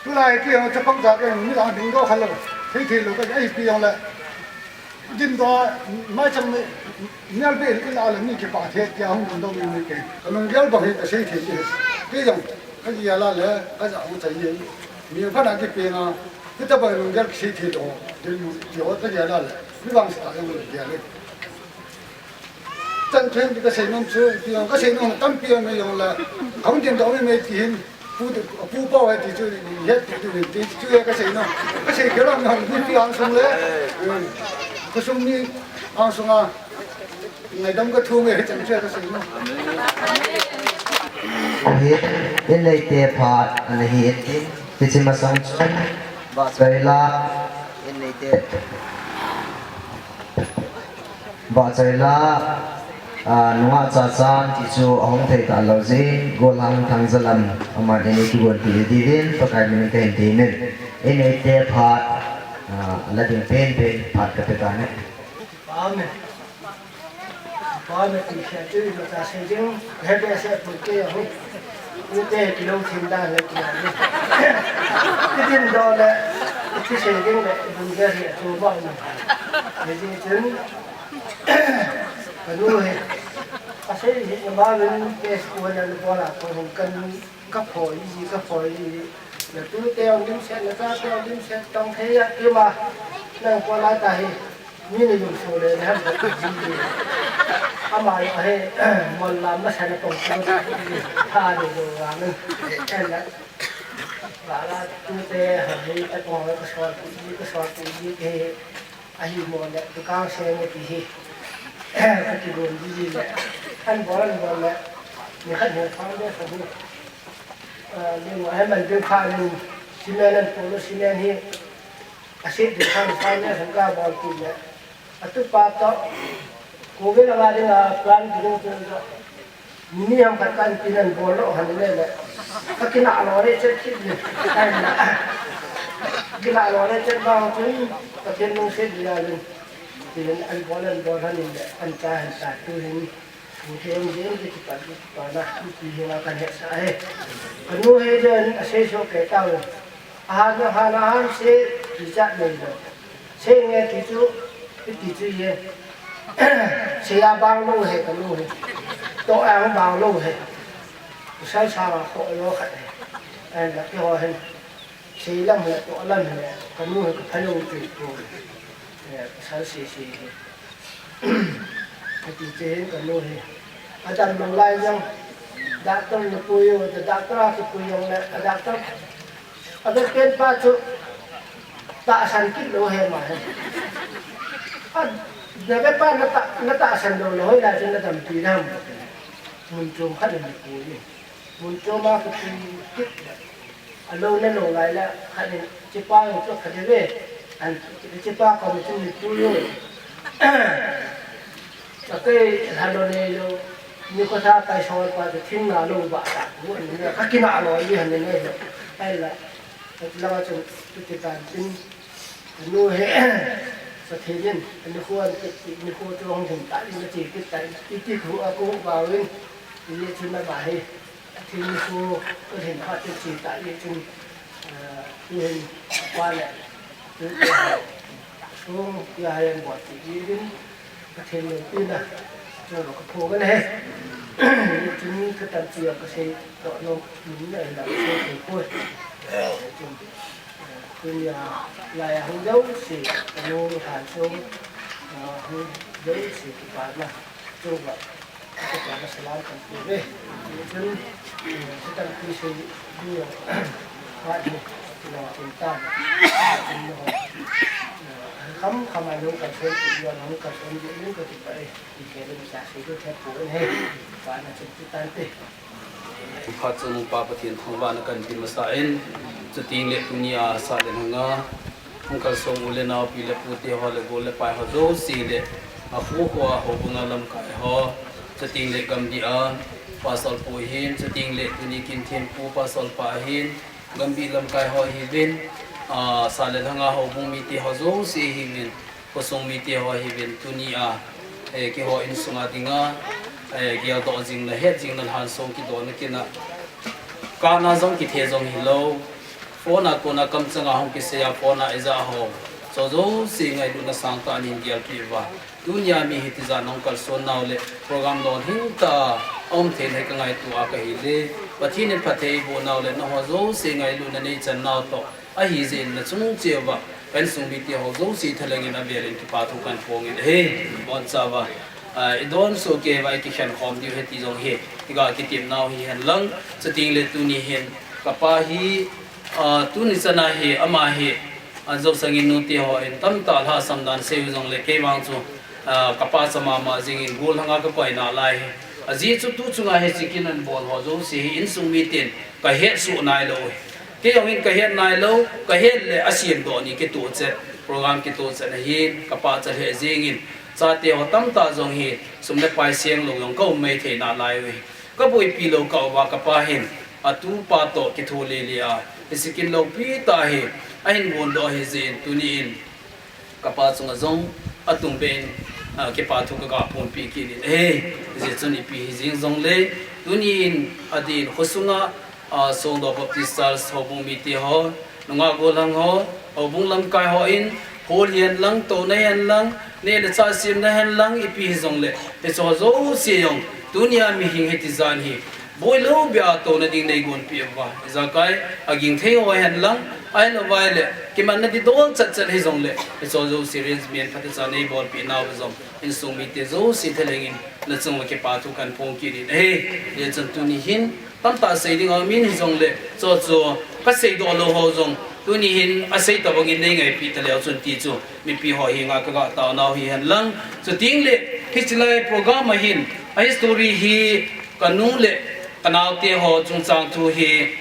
tulai piang chapang ja ke, mi la ding do khala, thei thei lou ka, ai piang le, Din doh, mai chang mi, mial be in la le mi kipa the, tia hung din doh mi mi ke. Ka lunggel bang hi ka sei thei ti. Ti jong, ka ji la le, ka ja hung chai yin. Mi pha na kipe na, ti ta bang lunggel sei thei doh, din ti ho ka ji la le. Mi bang sa jong le dia le. Chan thei ti ka sei nom chu, ti jong ka sei nom tampi mai jong le. Ka hung din doh mi mai ti hin. Pu, pu pa hai ti chu, het ti chu, ti chu ka sei nom. Ka sei kei lou nom, mipi angsung le. Ka sung mi angsung a. Ngaidam ka thu nge, chang chu ka sei nom. Hi, in nei te phat, ana hi in tin. Ti chi masang chun. Ba chai la. In nei te. Ba chai la, a, nunga cha chan ti chu ahung thei ta lou jin, Golhang Thangzalam, aman in kigon ti diuvin, Pakai min in kahin ti in. In nei te phat, a, la ding pen pen phat ka pe ta ne. Amen. Amen. Ti se tu ma ta se ding, he be se pu ke ho. Ute kilou thim dan le ti dan le. Ti din doh le, ti sei ding le, dun ge hi tu ba na. Ni ti chun, ka nu hi. Ka sei hi ka ba wen ke school le bola ko hung kan ka phoi ji, ka phoi ji. Na tute ong dim se, na chate ong dim se, tong thei a ti ma. Nang bola ta hi. Mi ni lung so le, na ham ka ji ji. Ama yo he, mol lam ma sa na pong ko. Tha ni lo wa ni. Ken la. Ba la tu te ha ni ta pong ka so tu ji, ka so tu ji ke. A hi mo le, tu ka se mo ti hi. Ka ti gon ji ji le. An bol, an bol le. Ni khat ni phang de sa bu. Ni mo he man de pha ni. Cement an polo cement hi. A sit ding khan, foundation ka bol kit le. A tupa toh, Covid a nga ding a plan ding tu toh. Mi ham khat kan tin an bol lou han le le. Ka kinah lou le chet kit le. Ai na. Kinah lou le chet ba tu, Pathen lungset le ya le. Tin an bol, an bol han le, an cha han cha tu hin. Pu Thei Ong Ding ti kipat, kipat na, ti hi nga kan hetsah e. Ka nu hi jen a sei so kei tau. A han, a han, a han sei, ti chat nei lo. Sei nge ti chu, ti chu ye. Sei a bang lo he ka nu hi. Toh a bang lo he. Pasal sa ma ko lo khat he. An la ki ho he. Sei lam le, toh lam le, ka nu hi ka phalou chu tu. Eh, pasal sei sei hi. Ka ti che hin ka nu hi. A dam lou lai jong. Doctor na pui u, the doctor a kipui jong le, a doctor. A doctor pa chu tahsan kit lou he ma he. A, na ve pa na ta, na tahsan lou lou, hoi lai chu na dampi nam. Mun chom khat na pui. Mun chom a kipui kit. A lou na lou lai la, khat in, chipa jong chu khat in ve, an, chipa koma chun ni tu yo. Ka kei la lou nei lou, ni ko sa kai sol pa chu thim na lou ba ta, bu an ni ka kina lou ni han ni nei lou. Ai la, ka la chun tu ti tan tin. Ka nu hi, Pathen in, nikho, nikho chu hung lhin ta in, ache kit ta in, iti khu a ko ba in, ile chun aba hi, Pathen nikho, alhin phat in che ta ile chun, ah, tuhin, apa le, tu, tu, tu, ya, ya, bo, ti, ti, din, Pathen loupina, chu lo ka pho kan he. Chun ka tan chu ka sei to lo, min na la sei ko. Chun, eh, tunia la ya hung deu si, no han so, eh, hung deu si ki pa na. Chu ba, ki pa na salam kan pe ve. Chun, eh, ka tan chu sei ni, ha ni, lo tin ta. Chun no. Kham kham a nung kalson, nung kalson, nung ka ti pa e. Phat chun Pa Pathen thangvahna kan pe masa in, chuteng le tunia Salenhanga hung kalsong u le nao, pi le pu te ho le gol le pai ho jouse le, akhu ho a houbung a lamkai ho, chuteng le gambih a Pastor pu hin, chuteng le tuni kin thempu Pastor pa hin, gambih lamkai ho hiuvin, a, Salenhanga houbung mite ho jouse hiuvin, khosung mite ho hiuvin tunia, eh, keiho insunga dinga, eh, geldoh jing na, het jing na, lhansong kidoh na kin a, kana jong kithe jong hilou, phone a kona kamchanga hung kisei a, phone a ija ho, chu jouse ngailutna sangtah in gelpeh uva. Tunia mi hiti jan hung kalson nau le program lolhing tah a um thei na hi ka ngaito a ka hi le, Pathen in phatthei eiboh nau le, nangho jouse ngailutna neichan nau toh, ahi jeh in nachung cheh uva, ka insung mite ho jouse thalheng in avel in kipa thu kan phong in ahi. Boncha uva, ah, i don soh kei uva i kikhen khom diu ahi ti jong hi, i ga kitep nau hihen lang, chuteng le tuni hin, ka pa hi, ah, tuni chan a hi, ama hi, ah, Jousang in nute ho in tamtah lhasam dan sei u jong le kei vang chu, ah, ka pa cha mama jing in gollhang a ka koi nalai hi. Ajeh chu tu chunga hiche kin an bol ho jouse hi insung miten ka het soh nailou hi. Kei jong hin ka het nailou, ka het le a siam doh ni kitoh chet, program kitoh chet na hin, ka pa cha lheh jeng in, chate ho tamtah jong hi, sum le pai seng lou jong ka um mai thei nalai u hi. Ka boipi lou kah uva ka pa hin, a tupa toh kitho lele a, hiche kin loupi tah hi, ahin gon doh ahi jeh in tuni in, ka pa chunga jong atung beh in, ah, kipa thu ka ga phonpeh kit in ahi. Hijeh chun ipi hi jeng jong le, tuni in adin khosunga, ah, Songdo Baptist Church houbung mite ho, nungah gollhang ho, houbung lamkai ho in, hol hihen lang, touna hihen lang, neh le chah semna hihen lang, ipi hi jong le, hiche ho jouse jong, tunia mihem hiti jan hi, boi lou beh a touna ding nei gonpeh uva. Ijakai, aging thei ho hihen lang, ahilouva le, kimatna didol chat chat hi jong le, hiche ho jouse arrangement phatecha nei bolpeh nau jong, insung mite jouse thalheng in, nachung uva kipa thu kan phong kit in ahi. Hijeh chun tuni hin, tamtah sei ding a um in hi jong le, chu chu ka seidoh lou ho jong, tuni hin asei tabang in nei ngaipeh ta leu chun ti chu, mipi ho henga ka ga tao nau hihen lang. Chuteng le, hiche lai program a hin, a history hi, ka nu le ka naote ho chungchang thu hi,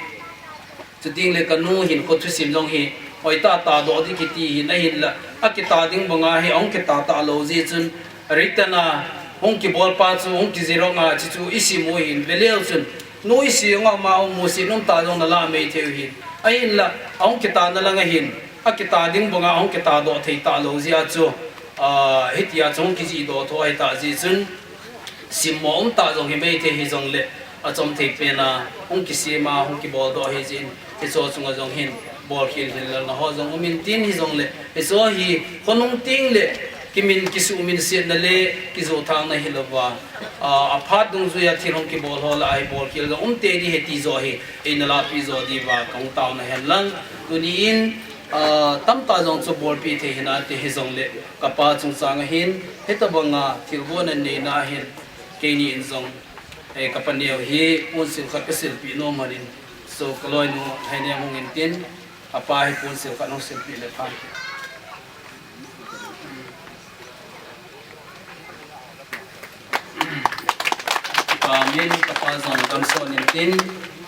chuteng le ka nu hinkho thusim jong hi, hoitah tahdoh ding kiti hin, ahinla, akitah ding banga hi, ahung kitah talou jeh chun, written a hung kibol pa chu, hung kijih ronga, chuchu i sim u hin, veleu chun, nu i sim u ama hung musit um tah jong na lah mai thei u hin. Ahinla, ahung kitahna lang a hin, akitah ding banga, ahung kitahdoh thei talou jeh a chu, ah, hitia chu hung kijihdoh tho ahitah jeh chun, simmo um tah jong hi mai thei hi jong le, achom thei pen a, hung kisem a, hung kibol doh ahi jeh in, hiche ho chunga jong hin, bolkhel hil lelna ho jong um in tin hi jong le, hiche ho hi, khonung teng le, kimin kisuhminsetna le, kijothangna hilouva, a, aphat dungjui a thil hung kibol ho lah a hi bolkhel jong um tei ding ahi ti joh hi, eina lahpeh joh diuva, ka hung taona hen lang, tuni in, a, tamtah jong chu bolpeh thei hinante hi jong le, ka pa chungchang a hin, hitabanga thilgon aneina a hin, keini in jong, eh, ka paneo hi ponsil khat ka silpeh nom lhonin, so ka loinu Hainem hung in tin, apa hi ponsil khat hung silpeh le phan. Amen. Ka pa jong damsot in tin,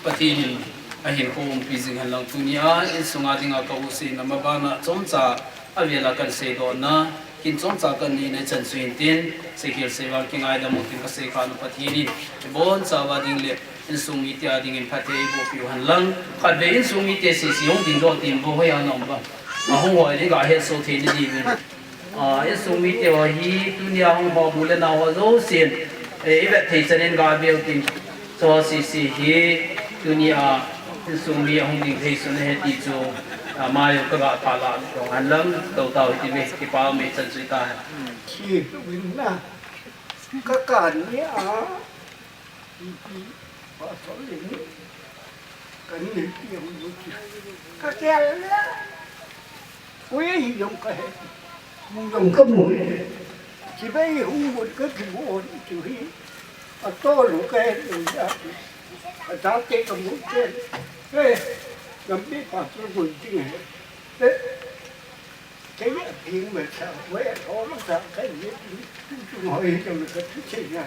Pathen in ahinkho umpi jing hen lang, tunia insunga dinga ka u seinom a bana chomcha, avela kan seidohna, kin chomcha kan neina chan chu hin tin, seikhel seival kingaidam u tin ka seikhah u Pathen in, ibonchauva ding le, insung mite a dingin phatthei eiboh peh u hen lang, khatvei insung mite sese hung dingdoh tin bou hoiya na um uvem. Ahung hoi le ga hesoh thei na diuvin. Ah, insung mite ho hi tunia hung ho bu le nao ho jousen, eh, i vet thei chan in ga veu tin. Chu sese hi tunia insung mi ahung ding thei sun ahi ti chu, ah, ama jong ka ga pha la jong hen lang, tou tau hiti ve, kipa um e chan chu i ta hen. Chi win na. Ka kan ni a. Ipi, pastor in, kan nei ti hung lut. Ka kel le. Ui, hi jong ka he. Mu jong ka mu. Chibai hung lut ka kimu on chu hi. A to lu ka he lu ya. A ta te ka mu te. Eh, lam bi pastor gun ting he. Eh. Kei a ping me cha, we a thom cha, kei ni tu tu hoi jong ka tu che ya.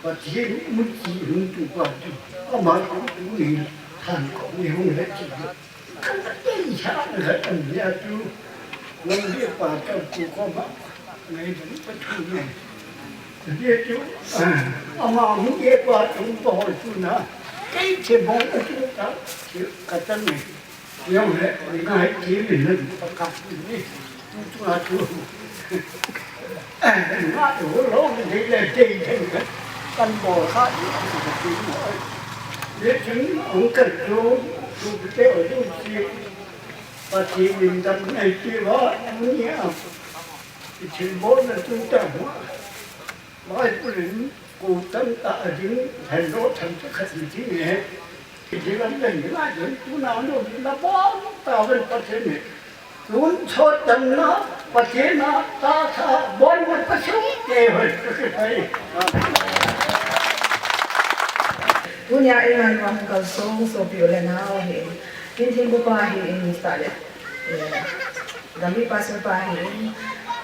Pathen mu chi hung tu pa tu. Ama tu tu ni than ko ni hung le chi. Kan ka tei cha na ka tan ya tu. Nang dia pa ta tu ko ma. Ngai dang pa tu ne. Dia tu, ah, ama hung ye pa tu pa hoi tu na. Kei che bong tu ta, ka tan ne. Yong le, ni ngai ti min na pa ka ni. Tu tu a tu. Nga tu lo ni le te te. Kan bol kha ni tu tu mo. Le tin ong kan tu, tu te o tu si. Pathen min dam nai ti va ni a. Ti thil bol na tu ta mo. Bible in ko tam ta a ding, hello tham ta khat ni ti ne. Ki ding an ding la ding tu na no la bom ta wen Pathen ne. Tun chot tam na Pathen na ta tha bon ma pa su te hoi. Tunia i ngai nuam kal song sopi u le nau hi. Kin thim bu pa hi in sa le. Eh, Gambih Pastor pa ahin,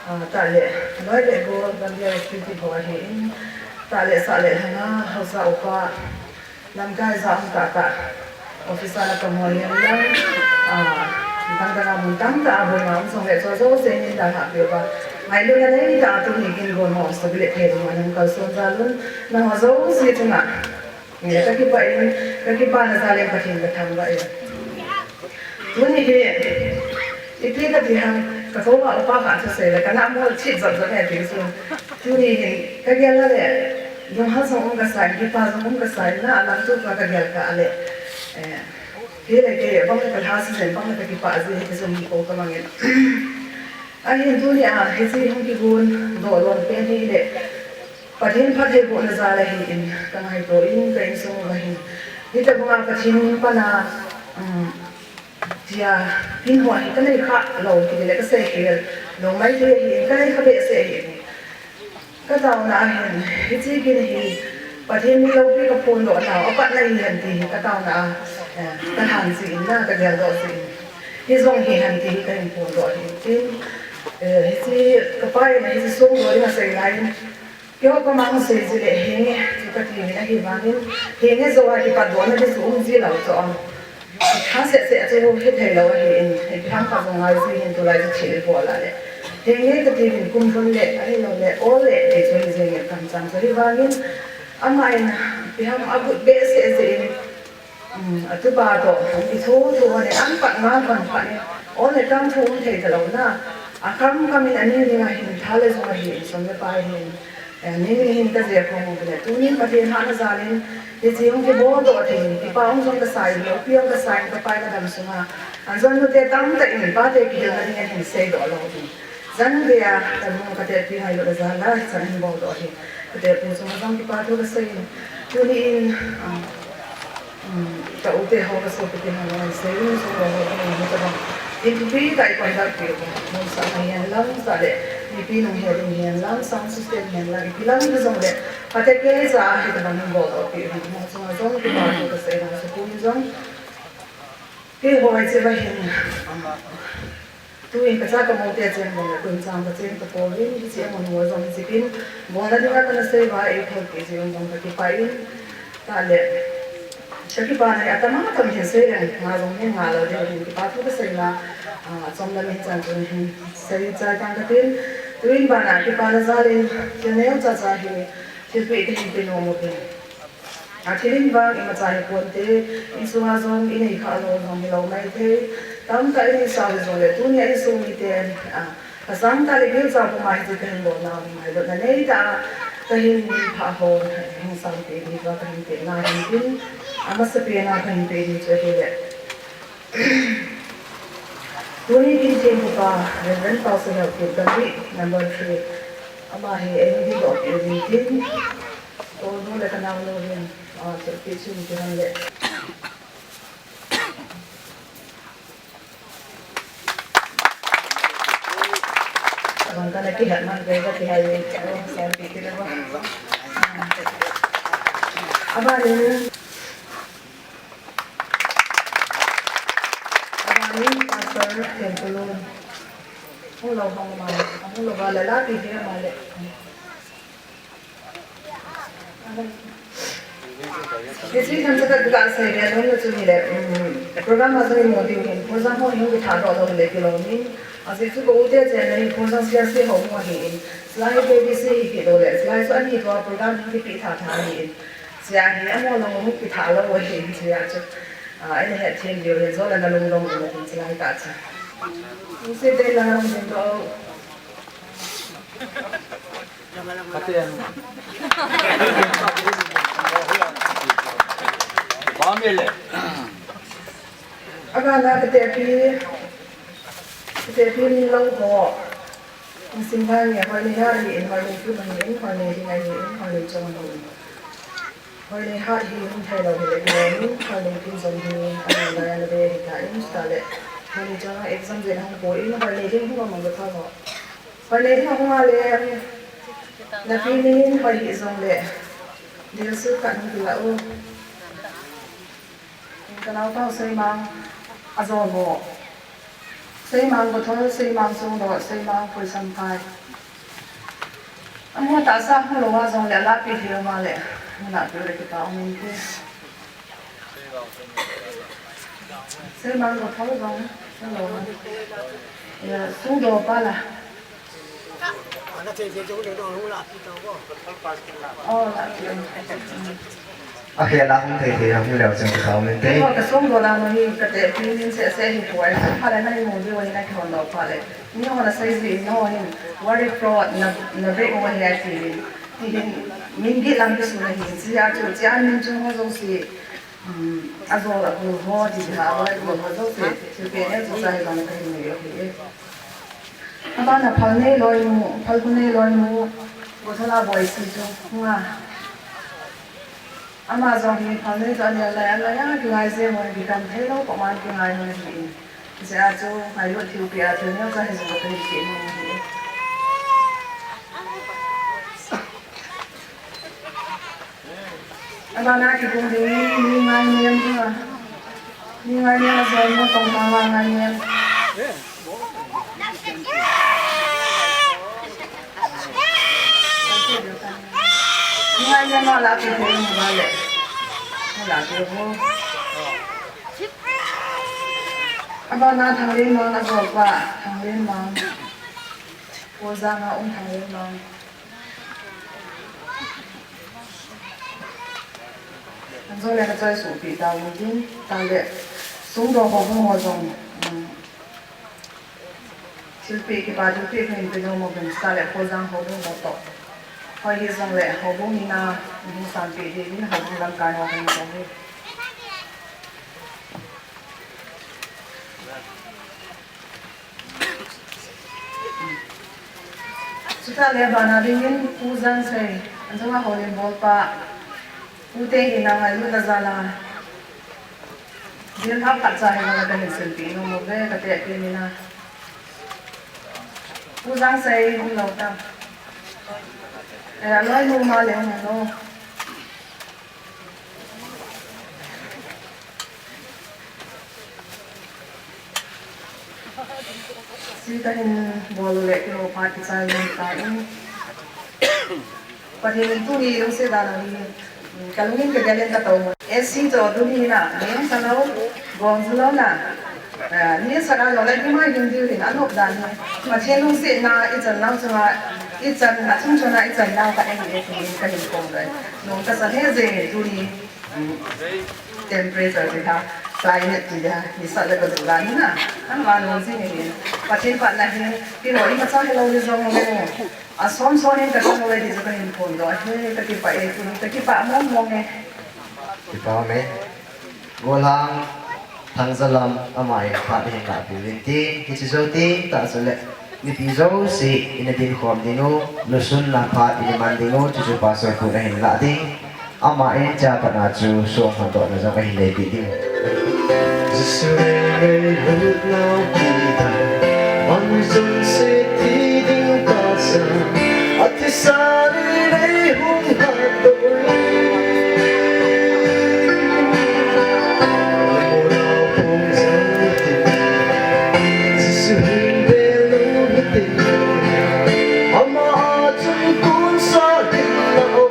ah, tah le, loi le gol Gambih Executive ho ahin, tah le sah le lhanga haosa upa, lamkai ja um tah tah, officer na kamu ahin lang, ah, dang dang a mun tam tah a bol na um jong le chu jouse in dalhah peh uva, ngailutna nei tah a tuni kin gon ho sabi le thei ding a nang kalson jal un, nangho jouse chunga. Nge, ka kipah in, ka kipana jal in Pathen ka thangvah e. Tuni hi, ipi kati ham, ka koma upa kha thusei le, ka na mol chit jot jot e ti chu. Tuni hin, ka gel a le, lunghang jong um kasa in, kipa jong um kasa in, na lam tu ka gel kah a le. Eh, hi le kei, bang le ka lhasi jen, bang le ka kipah ji, hiti jong hi ko ka mang in. Ahin tuni a, hiche hung kigon doh lon pen hi le, Pathen phattheibohna jal ahin, ka ngaito in, ka insung uva hin. Hitabanga Pathen min pana, um, tia, hin ho hi ka nei kha lou, kiti le ka seikhel lou maithei ahin, ka nei kha behseh ahin. Ka taona ahin, hiche kin hi, Pathen mi loupi ka phondoh nau, apatna hihen ti hi, ka taona a, eh, ka lhan jin, na ka geldoh jin. Hijong hihen ti hi ka hin phondoh ahin. Tin, eh, hiche, ka pa in, hiche songdoh ding asei lai in, Keiho ka mang sei ji le henge, chu kati min ahivangin, henge jou a kipatdohna di chu um ji lou chu a. Tha seh seh chu hithei lou ahin, ipi ham khat jong ngai ji hin tulai chu thil bol a le. Henge kati min kum lhun le, ahilou le, ol le, ti chu hi jeng in kamcham chu ahivangin, ama in, ipi ham agut behseh jeh in, Um, atupa toh, i thu thu hon in, an pat ngal hon phat in, on le tang thu um thei talou na. A kam kam in ani ding a hin, tha le jung a hin, som le pai hin. Eh, ni ni hin ka je khom u le, tunin Pathen hahna jal in, hiche hung kibol doh thei in, kipa hung jong ka sa in, loupi hung ka sa in, ka pai ka dam sunga. An jong nute tamtah in, pate kihilna ding a hin seidoh lou ding. Jan geiya, ka lung ka tepi ngailutna jal a, hichan hin bol doh hi. Ka tepi chunga jong kipa thu ka sei in. Tuni in, um, um, ka u te ho ka sopi te ho jong sei in, so ho ho jong hi ka bang. Tin thupi tah i conduct peh u. Mun sa na hihen lang, sa le, mipi nung he ding hihen lang, sound system hihen lang, ipi lang hi jong le, pate kei cha hi ka bang hin bol doh peh u. Mo chunga jong kipa thu ka sei in, so pu in jong. Keiho hiche va hin, um, Tuin ka cha ka moute cheng bang le kun chang ka cheng ka pouvin, hiche a mun ho jong hiche kin, bolna dinga kana sei uva, ei thol kit jeh un jong ka kipah in, tah le, ka kipana hi atam atam hin sei leng, nga jong hin nga lou ding hin kipa thu ka sei na, ah, chom lam in chan chun hin sei chai tang ka tin, tuin bana kipana jal in, thil neo cha cha hi, thilpeh ka hin pe nom u hin. A thil in vang imacha hi ponte, insunga jong i nei kha lou jong hi lou maithei. Tamtah i nei sau hi jongle, tunia insung miten, a, Kasang tah le gilsa puma hiche kahin lona, ngailutna neitah a kahin pha ho, hung sangpeh diuva kahin pehna hintin, amasapen a kahin peh diu chu ahile, tuni kin thempupa Reverend Paosaneo Kipgen, number three, ama hi eidin doh peh uvin tin, kanu le kanaonu hin, ah, thilpeh chun kihon le. Abang kana kihat man, kei ka kihat le, oh, sangpeh kit le ba. Abanin, abanin Pastor Thengkulun. Hung lou hung ma, hung lou ba la la pi he ma le. Hiche themcha khat kasei le, lungna chu hile, um, program a jong imu diu hin, program ho hung kitha doh lou le kilom in. Ajeh chu ka u te chena hi program C R C ho mu ahin. Chulai K B C hi kit lou le, chulai chu ani tua program hung kipeh tha tha ahin. Chea hi amaho lung hung kitha lou ahin, chea chu. Ah, eina hetthem diu hin, jo le na lung dong in, chulai tah chu. Lungset tah in lang ding doh. Kati em. Ba mi le. Abana katepi, katepi min lou ho. Min sim thang nge, Hoineihat ahin, Hoineikim ahin, Hoineiding ahin, Hoineichong ahin. Hoineihat hi hung thei lou hile kilom in, Hoineikim jong hi, ana lai ana be hita in, chutah le. Hoineichong a exam jeng hung po in, Hoineiding hung mang le tha ho. Hoineiding hung a le, na pi min Hoi hih jong le. Dilsu khat hung kila u. Ka naopa Seimang a jong ho. Seimang Bothol, Seimang Sungdoh, Seimang Khoisamphai. Amaho tahsa hung lou a jong le, la pi thei ma le. Muna pi le kipa um inte. Seimang Bothol jong hung lou a. Ya, Sungdoh pa la. Oh, la pi. Akhel a hung thei thei a hung leu chun kithau min te. Keiho ka Sungdoh la nu hi katepi min seh seh hi poi. Pha le na imu diu ahi, na kihon lou pha le. Miho na sei ji in, naho hin worry fraud na, na beh u ahi ati in. Ti hin min gih lam kisun ahi. Chea chu, chea min chung ho jouse, um, ajol abul ho, ti ha, ajol abul ho jouse, thilpeh neo jouse hi jong kahin nei u ahi. Abana Phalnei loinu, Phalgunei loinu, Gothala Boisi chu hung a. Ama jong hi Phalnei chu anel lai, anel lai a kingai jeng u ahi, kikam thei lou, koiman kingai u ahi. Hijeh a chu ngailut thilpeh a thil neo chu ahi jong kahin peh nom u ahi. Abana kibung ding, Ningainem, ha. Ningainem, ajol nu Tongthang Ngainem. Ningainem, ala pi thei mu ba le. Ala pi ho. Abana Thanglenmang, ajol pa, Thanglenmang. Kholjang a um Thanglenmang. Anjo le kachoi suhpeh tauvin tin, tah le Sungdoh houbung ho jong, um, thilpeh kipa thilpeh kahin pe nom uvin, tah le Kholjang houbung ho toh. Hoi hijong le houbung ina, um, hung sangpeh diuvin houbung lamkai ho kahin pe uve. Chutah le abana dingin Pu Jangsei, anjong a houlimbolpa, Pu te hina ngailutna jal a, dil hapkhat cha hi vang a kahin silpeh nom uve, katepi mina. Pu Jangsei um lou tam. Eh, aloinu ma le um lou. Hiche kahin bol u le keiho phat kichai lhon tan. Pathen in tuni lungset dan a hi, kalungin kagel in katou mo. S C to tuni na, neng talou, gong talou na. Ah, ni sa ka lo le, ni mai ding diu hin, anop dan hi. Pathen lungsetna ichan nau chunga, ichan, achung chunga ichan nau khat ahi e, tin kahin pom le. Nung kasa he jeng e tuni. Temperature ti kha. Sai ne ti ja, ni sa le ka du la ni na. Nang ma nung si ni ni. Pathen phat na hin, ti ho i ma sa ke lo ni jong mo. A som som hin ka sa lo le di sa ka hin phone do. He, ka ki pa e, ka ki pa mong mong e. Ki pa me. Golang, Thangzalam, ama in phat hin la pi vin ti. Ki chi zo ti, ta sa le. Mipi jouse, ina dinkhom ding u, lusunna phat ina man ding u, chuchu Pastor pu na hin la ding. Ama in cha pat na chu song hon doh na jong ahin nei pi ding. Jesu rei rei lut nau pi ta, man jong se ti ding ta sa, ati sa rei rei hung ha doi. Mo nau pung jang ti, Jesu hin bel lou hitin, ama a chung kun sa hin na o.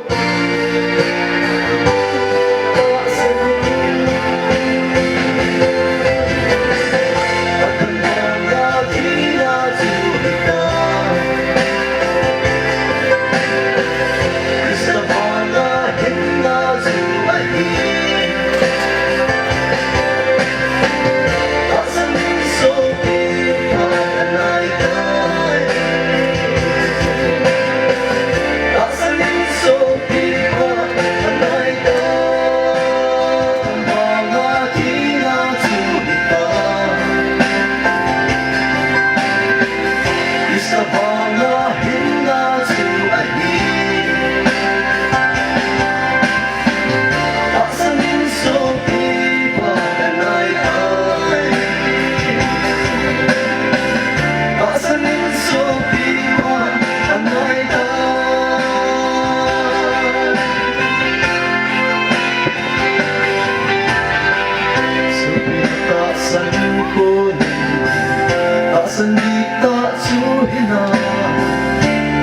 Tahsan dik tah chu hina,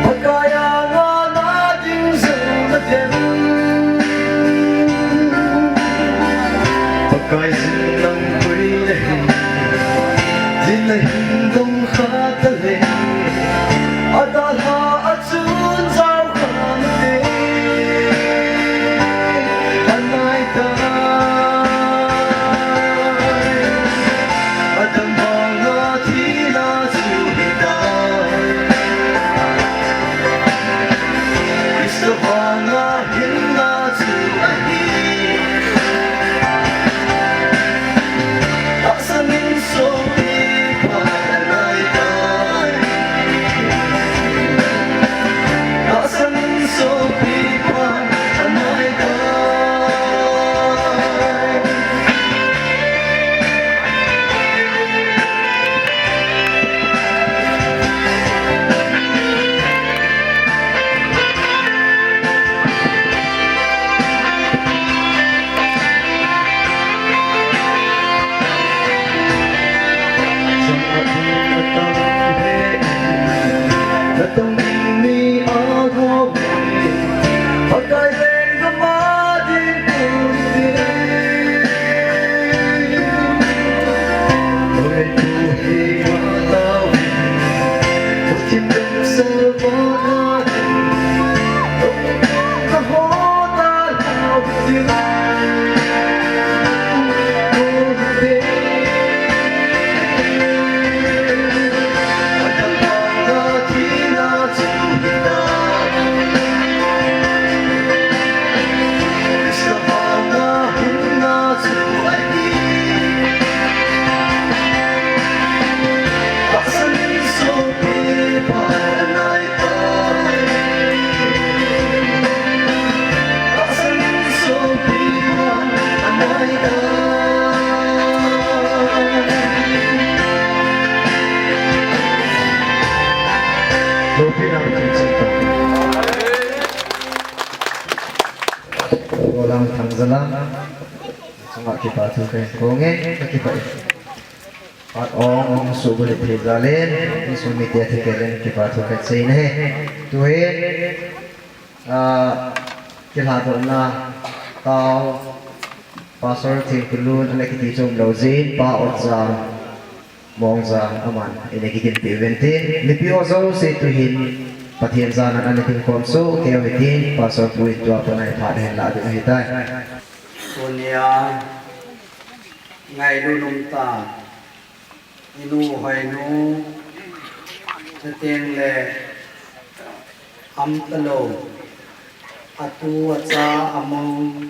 Pakai anga na ding jong na den. Pakai jing lang pui na hin, din na hin dong kha ta le. A dalha a chun jao kha na te, a nai tai. Adam vanga thina chu hitai. Krista vanga hinna chu ahi. Tahsan in sopi pa anai tai. Tahsan in sopi pa anai tai. Golang Thangzalam chunga kipa thu kahin phong e, kakipah e. Phat ong ong suhbulhit thei jal in, insung mite thei kei in kipa thu kahin sei in ahi. Tuhin, ah, kilhadohna tao, Pastor Thingkulun, ana kiti chu umlou jeh in, Pa Otjang, Mongjang, aman, eina kiginpeh uvin tin, mipi ho jouse tuhin, Pathen jana ana dingkhom soh kei u hitin, Pastor pu in tua pat a phat ahin lah ding ahitai. Tunia, Ngailut umtah, inu Hoinu, chuteng le amtalou, atu acha amou,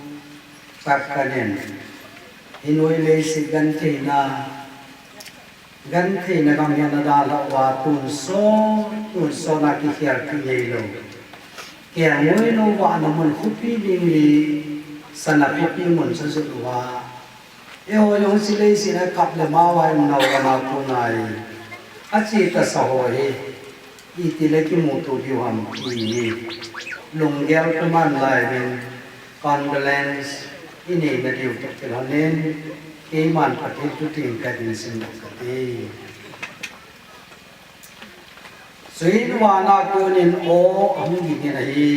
Pep Khan in, hinoi leiset gentheina, gentheina gam hi ana dalhah uva tonsot, tonsot a kikhel kit neilou. Kengoi lou uva ana mun khopi ding hi, sana khopi mun chu jot uva. Eiho jong hiche leiset a kap le mao a um nau gam a kon a hi. Ache tasa ho hi. Itile kimuto diu ham ti hi. Lunggel koiman lai uvin condolence inei nadiu toh kilhon in. Keiman Pathen thu teng kahin simdoh kate. Chuin vana konin aw ahung gingin ahi.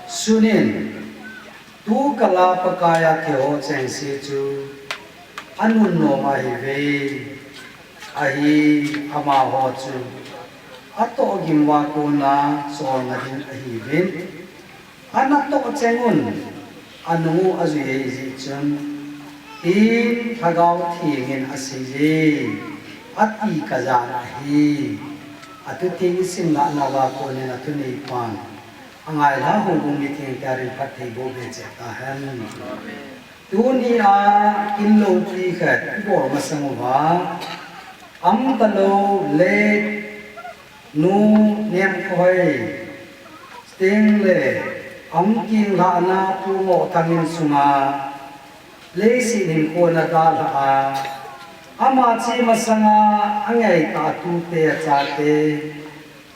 Sunin, tukal a Pakai a thi ho chengse chu anunnom ahiuve. Ahi, amaho chu atohgim uva kona cholna ding ahiuvin. Anatoh cheng un, anung u ajui ahi jeh chun, tin Lhagao Theng in aseiye, ati kajan ahi. Atu theng isim nalai uva konin athu neipan, angailha houbung mithengte adin phatthei boh be cheh tahen. Tunia kin loupi khat ibol masang uva, amtalou le Nu Nemkhohoi, chuteng le aum kinglhahna Pu Ngohthang insunga leiset hinkho ana dalhah a, ama che masanga angaitah atute, achate,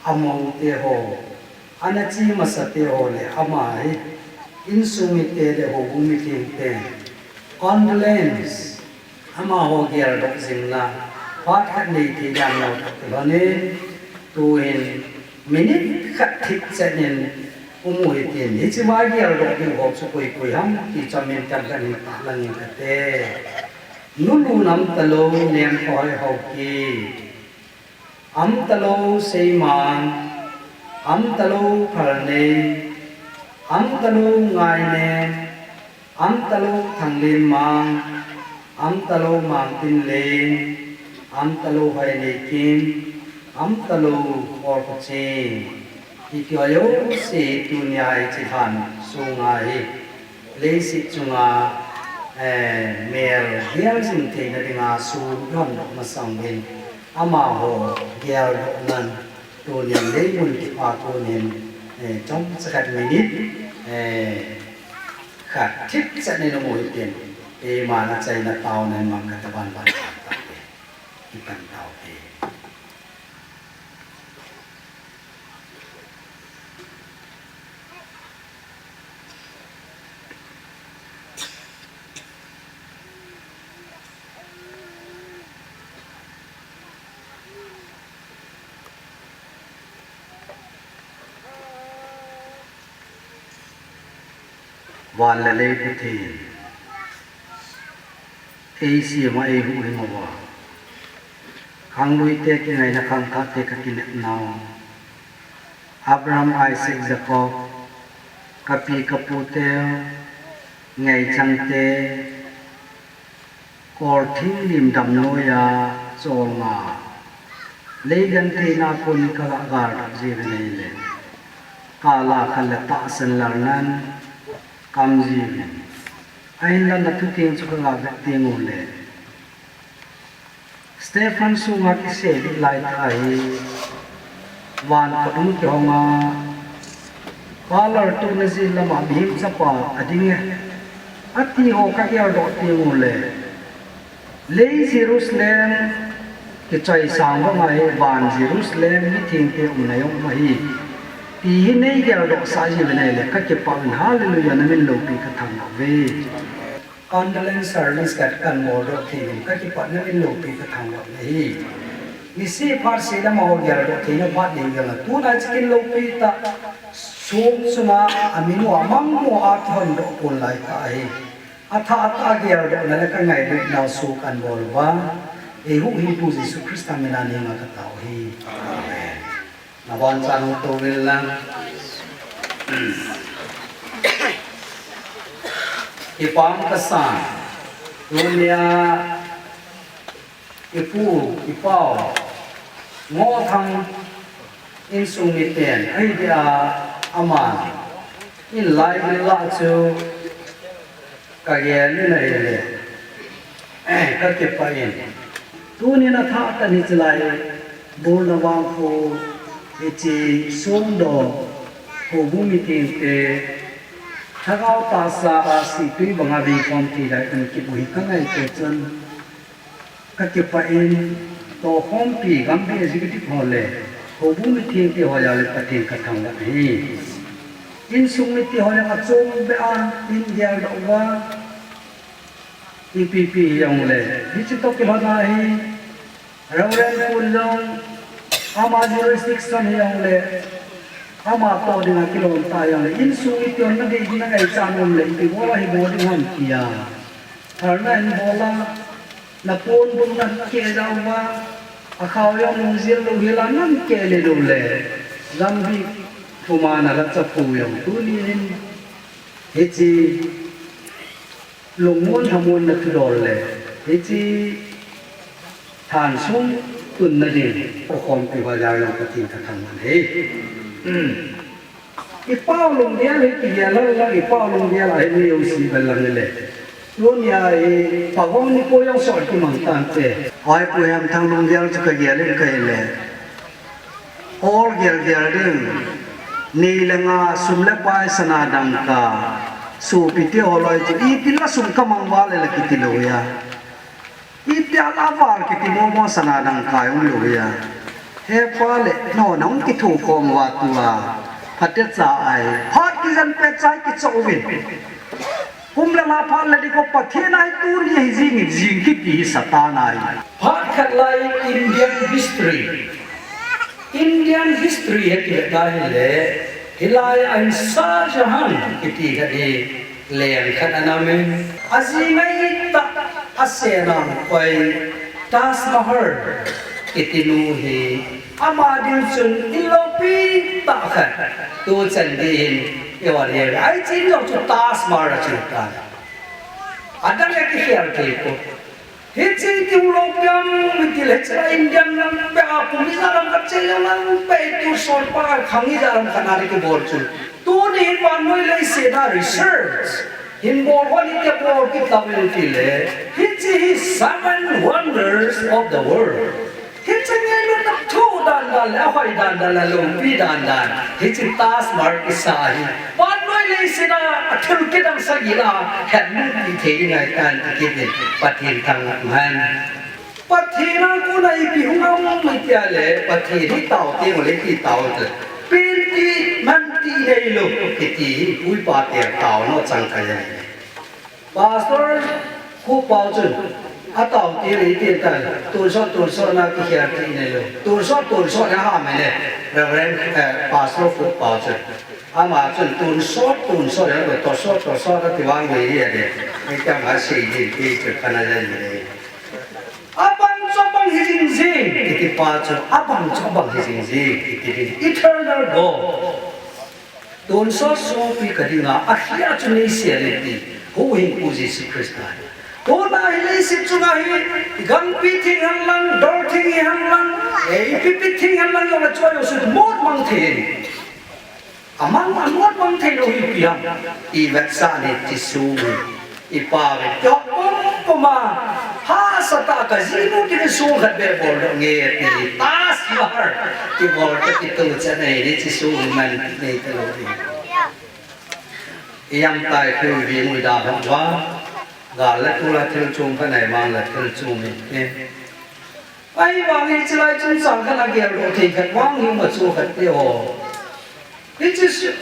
amoute ho, ana che masate ho le ama hi insung mite le houbung mithengte condolence, amaho geldoh jingna phat khat nei thei dan nau toh kilhonin, tuhin minute khat thipchet in um u hitin, hichea geldoh ding ho chu koi koi ham ti chu min themkhat in tahlang inge kate. Nu Lunamtalou Nemkhohoi Haokip, amtalou Seimang, amtalou Phalnei, amtalou Ngainem, amtalou Thanglenmang, amtalou Mangtinlen, amtalou Hoineikim, amtalou Kolkhoching. Hiti ho jouse tunia hiche lhan sunga hi leiset chunga, eh, mel gel jing theina dinga sun ihondoh masang uvin, amaho geldohnan tunin leimun kipha konin, eh, chomcha khat minute, eh, khat thipchet in um u hitin, keiman achaina taona in mang kataban ban taute. Kipan taute. Van le lei Pathen, eisem a eihuhhing uva, khangluite kingaina khangthahte kakinepnau, Abraham, Isaac, Jacob, kapi kapute, ngaichangte, Kolthing lim damnoiya cholnga, lei gentheina kon kaga galdoh jiuvin ahile, kala khat le tahsan lalnan kaum jiuvin. Ahinla nathu theng chu kaga vet teng ule, Stephen sunga kisei ding laitah ahi. Van khut hung kihonga, Pa laltohna jin lama mihem chapa adinge, ati ho kageldoh teng ule, lei Jerusalem kichoisang banga hi van Jerusalem mithengte umna jong um ahi, ti hi neigeldohsah jiuvin ahile kakipah uvin, Hallelujah, namin loupi kathangvah uve. Condolence service khat kahin boldoh thei uvin, kakipah, namin loupi kathangvah uve. Niseh phat seh le amaho geldoh theina phat ding jong a, tuna hiche kin loupi tah, song chunga amin u amang mo a kihondoh kon laitah ahi. Athah tah a geldohna le kangailutnau soh kahin bol uva, eihuhhingpu Jesu Christa mina neinga katao ahi. Amen. Nabonchauvin tou uvin lang. Kipah kasan. Tunia ipu, ipau, Ngothang insung miten, ahi dia ama, in lai in la chu kagel in ahile, kakipah in. Tunin athah tah in hiche lai bolna vang khu, hiche songdoh, houbung miten te, lhagao tahsa a sitwi banga veikhom thei lai in kibu hi kangaito chun, kakipah in, tohkhompi Gambih executive ho le houbung miten te ho jal in Pathen kathangvah e. Insung mite ho jong achom beh a, in geldoh uva, ipi pi hijongle, hiche toh kilhon a hi, Reverend Pu jong, ama jurisdiction hijongle, ama toh dinga kilom tah jongle, insung mite hon nadei ding angaichat nom le, ipi bol a hibol ding ham tia, dharna hin bol a, naponbung nakeh jeh uva, akhao jong lungjel lou hel a nakeh le lou le, Gambih puma nalhacha pou jong tunin, hiche lungmon lhamon na thudol le, hiche thansung tunna ding, tohkhompi ho jal jong Pathen kathangvah e. Ipau lunggel hi kigel lang lang, ipau lunggel ahi, mi jouse bel lang le. Tunia hi pagong nikho jong sol kimang tante. Hoi pu Hemthang lunggel chu kagel in kahile, ol gel gel ding, nei le gou, sum le pai, sana dangka, sopite ho loi chu, ipi la sum kamang val le kiti lou a, itia la val kiti momo, sana dangka jong lou a, hepa le nao nahung kithokhom uva tua phatecha ahi, phat kijen petcha kichoh uvin. Kum le lha phat le ding ko, Pathen a hi tuni hi jing in jing kiti hi Satan ahi. Phat khat lai Indian history, Indian history hi kivet ahile, hilai a hin Shah Jahan kiti khat hi leng khat ana um in, aji ngaitah a Sena koi Taj Mahal kiti nu hi ama ding chun in loupi tah khat, tuchan gei hin i-ol e, ahi, hiche in jong chu Taj Mahal achi tai. Adang e kikhel thei poi. Hiche in loupi ham itile, hiche Indian lam peh a kum ijat lam khat cheh jong lam peh, tu sol pa khang ijat lam khat a ding kibol chu. Tuni hin vannoi leiset a research hin bol hon itia bol kit uvem itile, hiche hi seven wonders of the world. Hiche ngailutna thu dan dan le, ahoi dan dan le, aloupi dan dan, hiche Taj Mahal kisa hi vannoi leiset a athil kidang sagi lah a hetlut thei ding ahitai ti kit in, Pathen thangvah in. Pathen a kona ipi hung um ham itile, Pathen hi tao teng ule, ipi tao tile, pen ti man ti neilou kiti hi pu ipa te taona chang ahi. Pastor Khuppao chun atao teng le, ipi tile, tonsot tonsot na kikhel thei neilou, tonsot tonsot na ham le, Reverend, eh, Pastor Khuppao chun, ama chun tonsot tonsot le, tosot tosot ati vang ve le, itia ma sei din ti chu kana jai le. Abang chu abang hi jing jing kiti pa chu, abang chu abang hi jing jing kiti ding, eternal God. Tonsot sopi kadinga akhia chu neisel in ti, huhhingpu Jesu Christa hi. Tuna hi leiset chunga hi, gangpi theng hen lang, dol theng hi hen lang, eh, ipi pi theng hen lang, jong le chu ajouse mot mang thei. Amang a mot mang thei lou hi ipi ham, i vetsah in, hiche song hi ipa ve toh pum pum a, hahsa tah a kajinu kiti song khat beh bol doh nge ti, Taj Mahal kibol kati tuchan ahi, hiche song hi man nei talou hi. Ijemtia khu ive ngui da ham va, gal le tol a thil chom khat nei mang le thil chom hi. Ahivangin hiche lai chungchang khat a geldoh thei khat vang hi ma chu khat te ho. Hiche su-,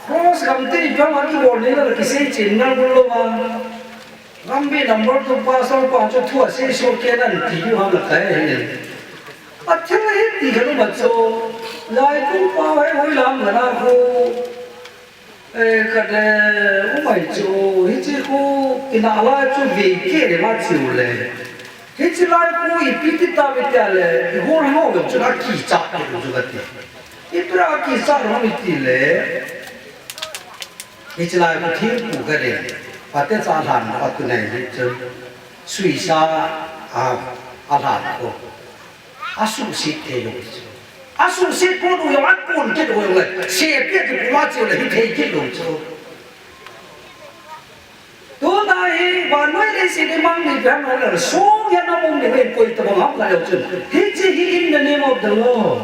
cross gam te ipi ham a kibol ni la kisei chen ngal bol lou va. Gambih number two pastor pa chu thu asei soh kei nan ti diu ham la kai hin. Athil hi ti khat um a chu. Laikung pa hoi hoi lam na na khu. Eh, khat, eh, umai chu, hiche khu, ina lai chu ve keh le ma chu le. Hiche lai khu ipi ti tam itile, i gol ho chu akicha ti chu kati. Ipi a kicha lou itile, hiche lai khu thingpu kati. Pate cha lhan a tu nei hi chu. Suisa a, a lhan ko. A susit thei lo chu. A susit ko du yong a kun kit lo yong le. Se pia ki kuma chu le hi thei kit lo chu. Tuna hi vannoi leiset hi mang ni pian ho le song ya na mong ni ve koi tabang ham ka lo chun. Hichi hi in the name of the Lord.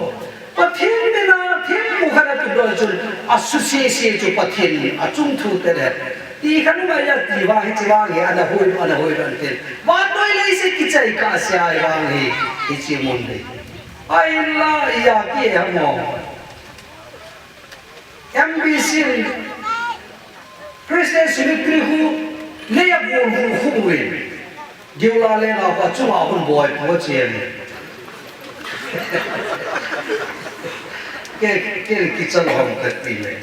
Pathen mina thempu khat a tup doh chun, a susie sie chu Pathen a chung thu te le. Ti khan ma ya ti va hichi vang hi ana hoi, ana hoi ran te. Vannoi leiset kichai kasa vang hi, hichi mun hi. Ai la ya ki ha mo. M B C Christian Cemetery khu, le ya bol khu khu wi. Diu la le na pa chunga hun boi pu chen. Ke, ke kichal hom ka ti le.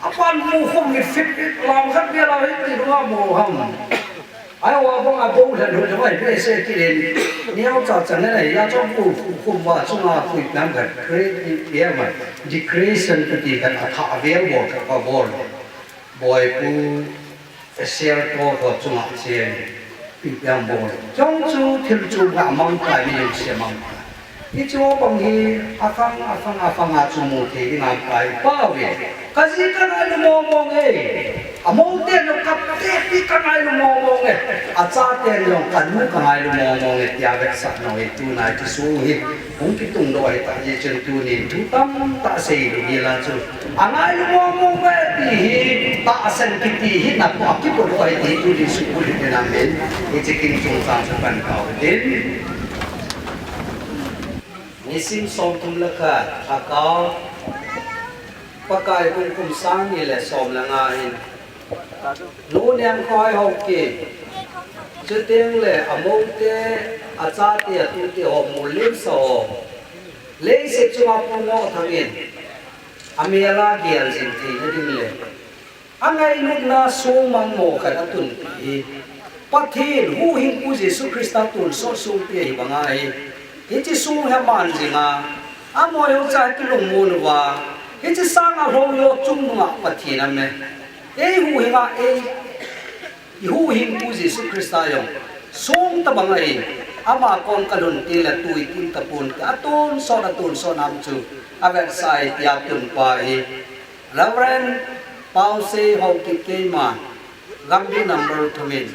Apan mu khum ni fit lam khat bia la hi ti lua mo ham. Ai wa bang a bo hlan hu jong ai pe se ki len. Niau cha chan ne nai la chong pu khum wa chunga pui nam ka create ni pia ma. Decoration ka ti kan a tha vel bol ka pa bol. Boi pu. Share to ko chunga chen, pi piang bol. Chong chu thil chu nga mang kai mi yong se mang kai. Hi chu bang hi a khang, a khang, a khang a chu mu thei ding a kai pa ve. Ka ji ka ngai lu mong mong e. A mo te no kap te pi ka ngai lu mong mong e. A cha te no ka nu ka ngai lu mong mong e. Tia vek sa no e tu nai ti su hi. Hung kitung doh ahi ta, hichun tunin thu tamtah sei lou hi la chu. A ngailu mong mong ve ti hi, tahsan kiti hi na pu a kipu doh ahi ti tunin sukul hi te namin, hiche kin chungchang chu kan kau tin. Nisim som thum le khat, a kau, Pakai kum kum sang ni le som le nga hin. Nu Nemkhoi Haokip, chuteng le a moute, a chate, a tute ho mu lim sa ho. Leiset chunga Pu Ngohthang in, a mel a gel jing theina ding le, a ngailutna song mang mo khat a tunpi hi. Pathen huhhingpu Jesu Christa tonsot songpi ahi banga hi. Hiche song hi aman jinga, a moiho cha kilungmon uva, hiche sanga lhou ho chung nunga Pathen aum e. Ei huhhinga ei, i huhhingpu Jesu Christa jong song tabang ahi, ama kon kalhun teng le tui tin tapon, a tonsot, a tonsot nam chu, a vetsah ahi tia tunpa hi. Reverend Pausei Haokip keiman, Gambih number thum in,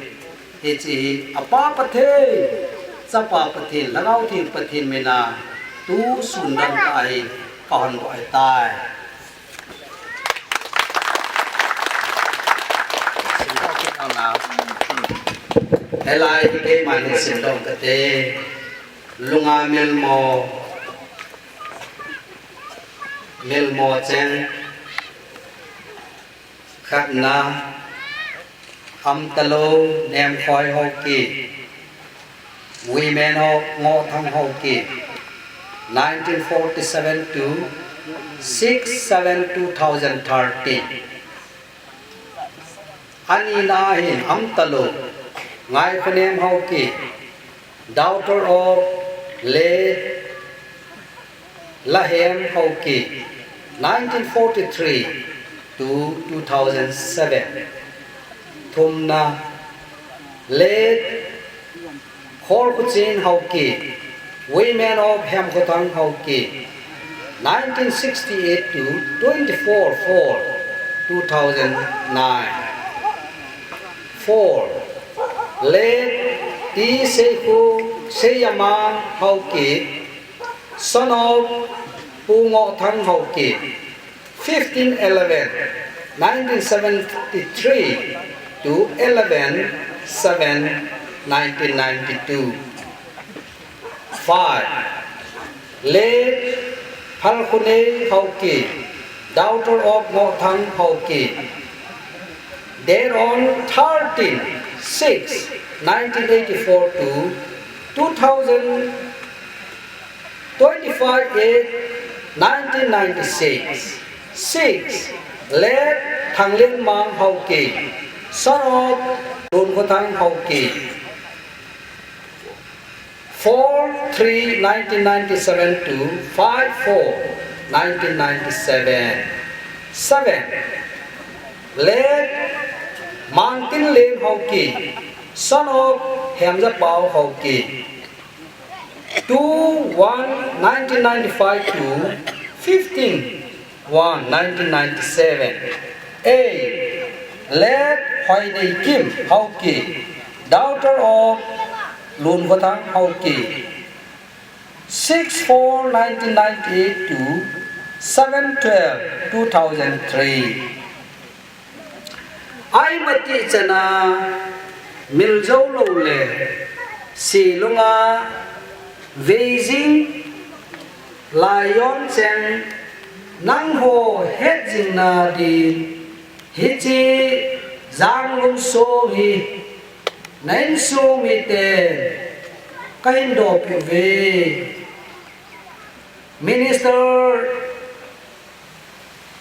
hiche hi, a Pa Pathen, Chapa Pathen, Lhagao Theng Pathen mina, tu sun dang tah hi, ka hon doh ahitai. Sim doh kit nau na. Helai hi keiman hin sim doh kate, lunga melmo, melmo cheng, khatna, Amtalou Nemkhoi Haokip, Women of Ngohthang Haokip, nineteen forty-seven to six seven two thousand thirteen. Anina hin Amtalou Ngaikhonem Haokip, daughter of late Lahem Haokip, nineteen forty-three to two thousand seven. Thumna, late Kholkhuchen Haokip, women of Hemkhothang Haokip, nineteen sixty-eight to twenty-four four two thousand nine. Four, late T Seikhu Seiyamang Haokip, son of Pu Ngohthang Haokip, fifteen eleven nineteen seventy-three to eleven seven nineteen ninety-two. Five, late Phalkhunei Haokip, daughter of Ngohthang Haokip, dead on thirteen six nineteen eighty-four to two thousand twenty-five eight nineteen ninety-six. Six, late Thanglenmang Haokip, son of Lunkhothang Haokip. Four three nineteen ninety-seven to five four nineteen ninety-seven. Seven, late Mangtinlen Haokip, son of Hemjapao Haokip. Two one nineteen ninety-five to fifteen one nineteen ninety-seven. A. Late Hoineikim Haokip, daughter of Lunhothang Haokip. Six four nineteen ninety-eight to seven twelve two thousand three. Aimati chana miljou lou le, silunga veijing laiyon cheng, nangho hetjing nadin, hiche janglum song hi, na insung mite kahin dopi uve. Minister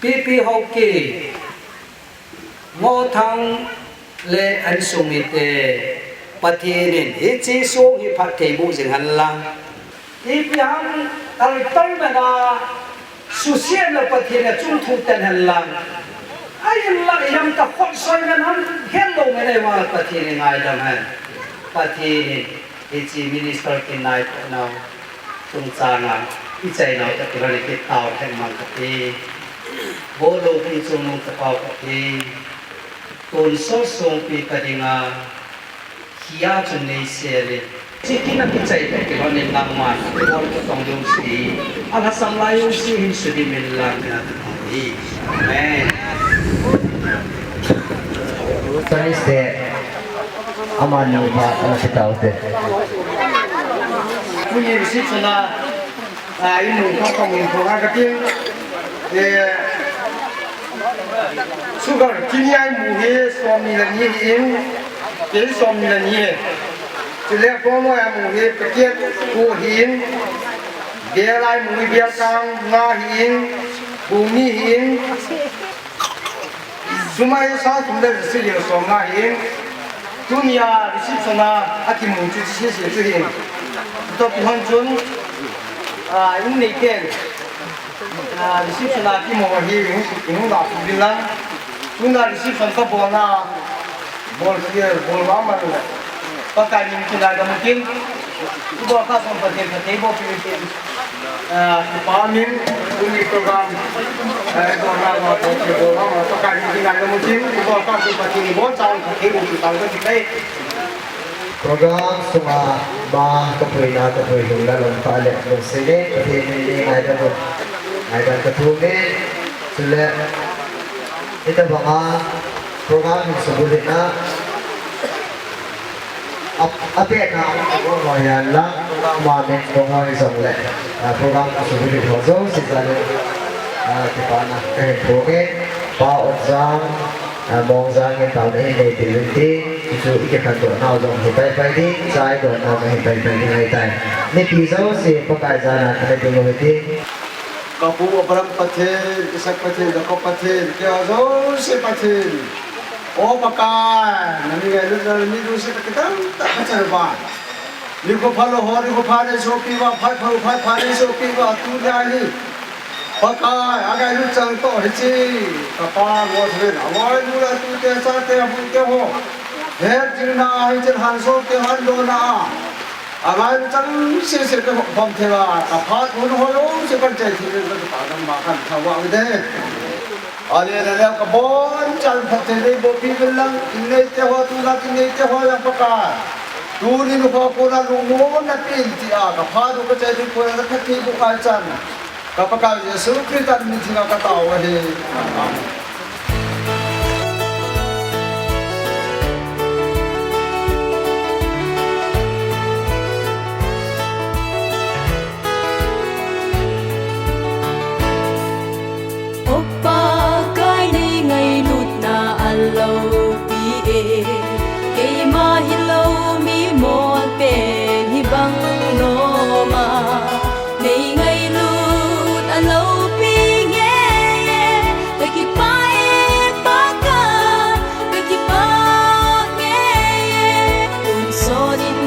P P Haokip, Ngothang le insung mite, Pathen in hiche song hi phatthei boh jing hen lang. Ipi ham, taltal mena susiat le Pathen in achung thu ten hen lang. Ahin lang, ipi ham ta khut soi men ham, helou men ahi vang Pathen in ngaidam hen. Pathen in hiche minister kin nai ko nau. Chungchang a, ichainau tah kilhon in kitao thei mang kati. Bol lou pi chung nung tapau kati. Tonsot songpi kadinga, khia chun nei sel in. Hiche kin a kichai tah kilhon in nangman, bol kitong jouse, alhasam lai jouse hin sudi min lang na tapau hi. Amen. Praise the Amani pha ana se taute. Tuni reception a, a, imu kha kamu ko ha katin. Eh, sugar kini a imu hi som ni le ni hin. Kei som ni le ni hin. Chule promo a imu hi packet ko hin. Bel a imu hi bel kang nga hin. Bung ni hin. Sum a hi sang thum le sagi le som nga hin, tunia reception a akimu chu sese chu hin. Toh kilhon chun, a, in neiten, a, reception a kimu hi, hung, hung la pu bin lang. Tuna reception kabolna, bol khel, bol vang man le. Pakai min kingaidam utin. Ibol kha sung Pathen phatthei boh pi utin. Ah, Pakai min, tuni program, eh, ibol kha sung Pathen, ibol kha sung Pathen, ibol chang Pathen, ibol chang Pathen. Program sunga ma kapuina, kapui lungna lam pha le lungset le, Pathen min ngaidam u, ngaidam kathum e, chule, hitabanga program hin subulhitna, Ap-, apeh na, program ho hihen lang, program a min kong ho hijongle, ah, program a subulhit ho jouse jal in, ah, kipana kahin phong e, Pa Otjang, ah, Mongjang in taona hin nei ding uvin tin, chuchu i kikhandoh nau jong hi paipai ding, chai doh nau jong hi paipai ding ahitai. Mipi jouse Pakai jana kana ding u hitin. Ka pu Abraham Pathen, Isaac Pathen, Jacob Pathen, keiho jouse Pathen. O Pakai, na mi ngailutna, na mi lungsetna kitam tah ka chan uva. Nikho phalou ho nikho pha nei sohpeh uva, phai phalou phai pha nei sohpeh uva, tunia hi. Pakai, angailut chang toh hiche. Ka pa Ngothang in, angailut a tute chate, abute ho. Hetjingna, hiche lhanso te lhandohna a. Angailut chang sese ka khom thei uva, ka phat hun ho jouse kan chai thei uva, ka pa dam ma kan tha uva de. Ale na le ka bon chan phat thei nei boh pi uvin lang, in neite ho tuna kin neite ho jong Pakai. Tuni nikho kona lungmonna pen tia, ka phat u ka chai thei poi, ka phat thei boh kai chan. Ka Pakai Jesu Christa min theng a ka tao ahi. Amen. O Pakai nei ngailutna aloupi e, keima hilou mi mol pen hi bang nom a. Nei ngailut aloupi nge, ka kipah e Pakai, ka kipah nge. Tonsot in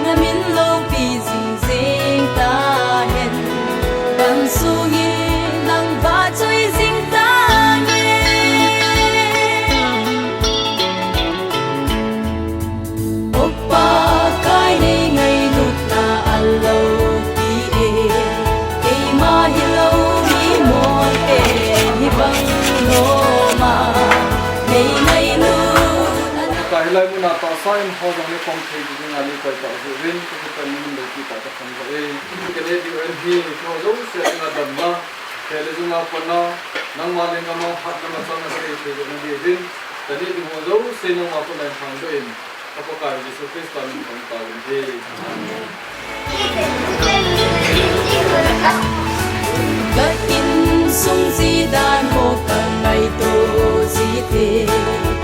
na min loupi jing jing tahen, damsung in nang vahchoi jing tange. Hilai muna tahsa in ho jong le khom thei ding a nei koi tah jeh uvin, ka kipa min le kipa ka thangvah e. Ka nei diu ahi, ho jouse a dinga damna, kei le jung a pana, nangma lenggam a hatna machang a ka nei thei jeh na diuvin, ka nei ding ho jouse nangma khut a hin thangvah in, ka Pakai Jesu Christa min in ka taovin ahi. Amen. Ka insung chi dan ho ka ngaito jite.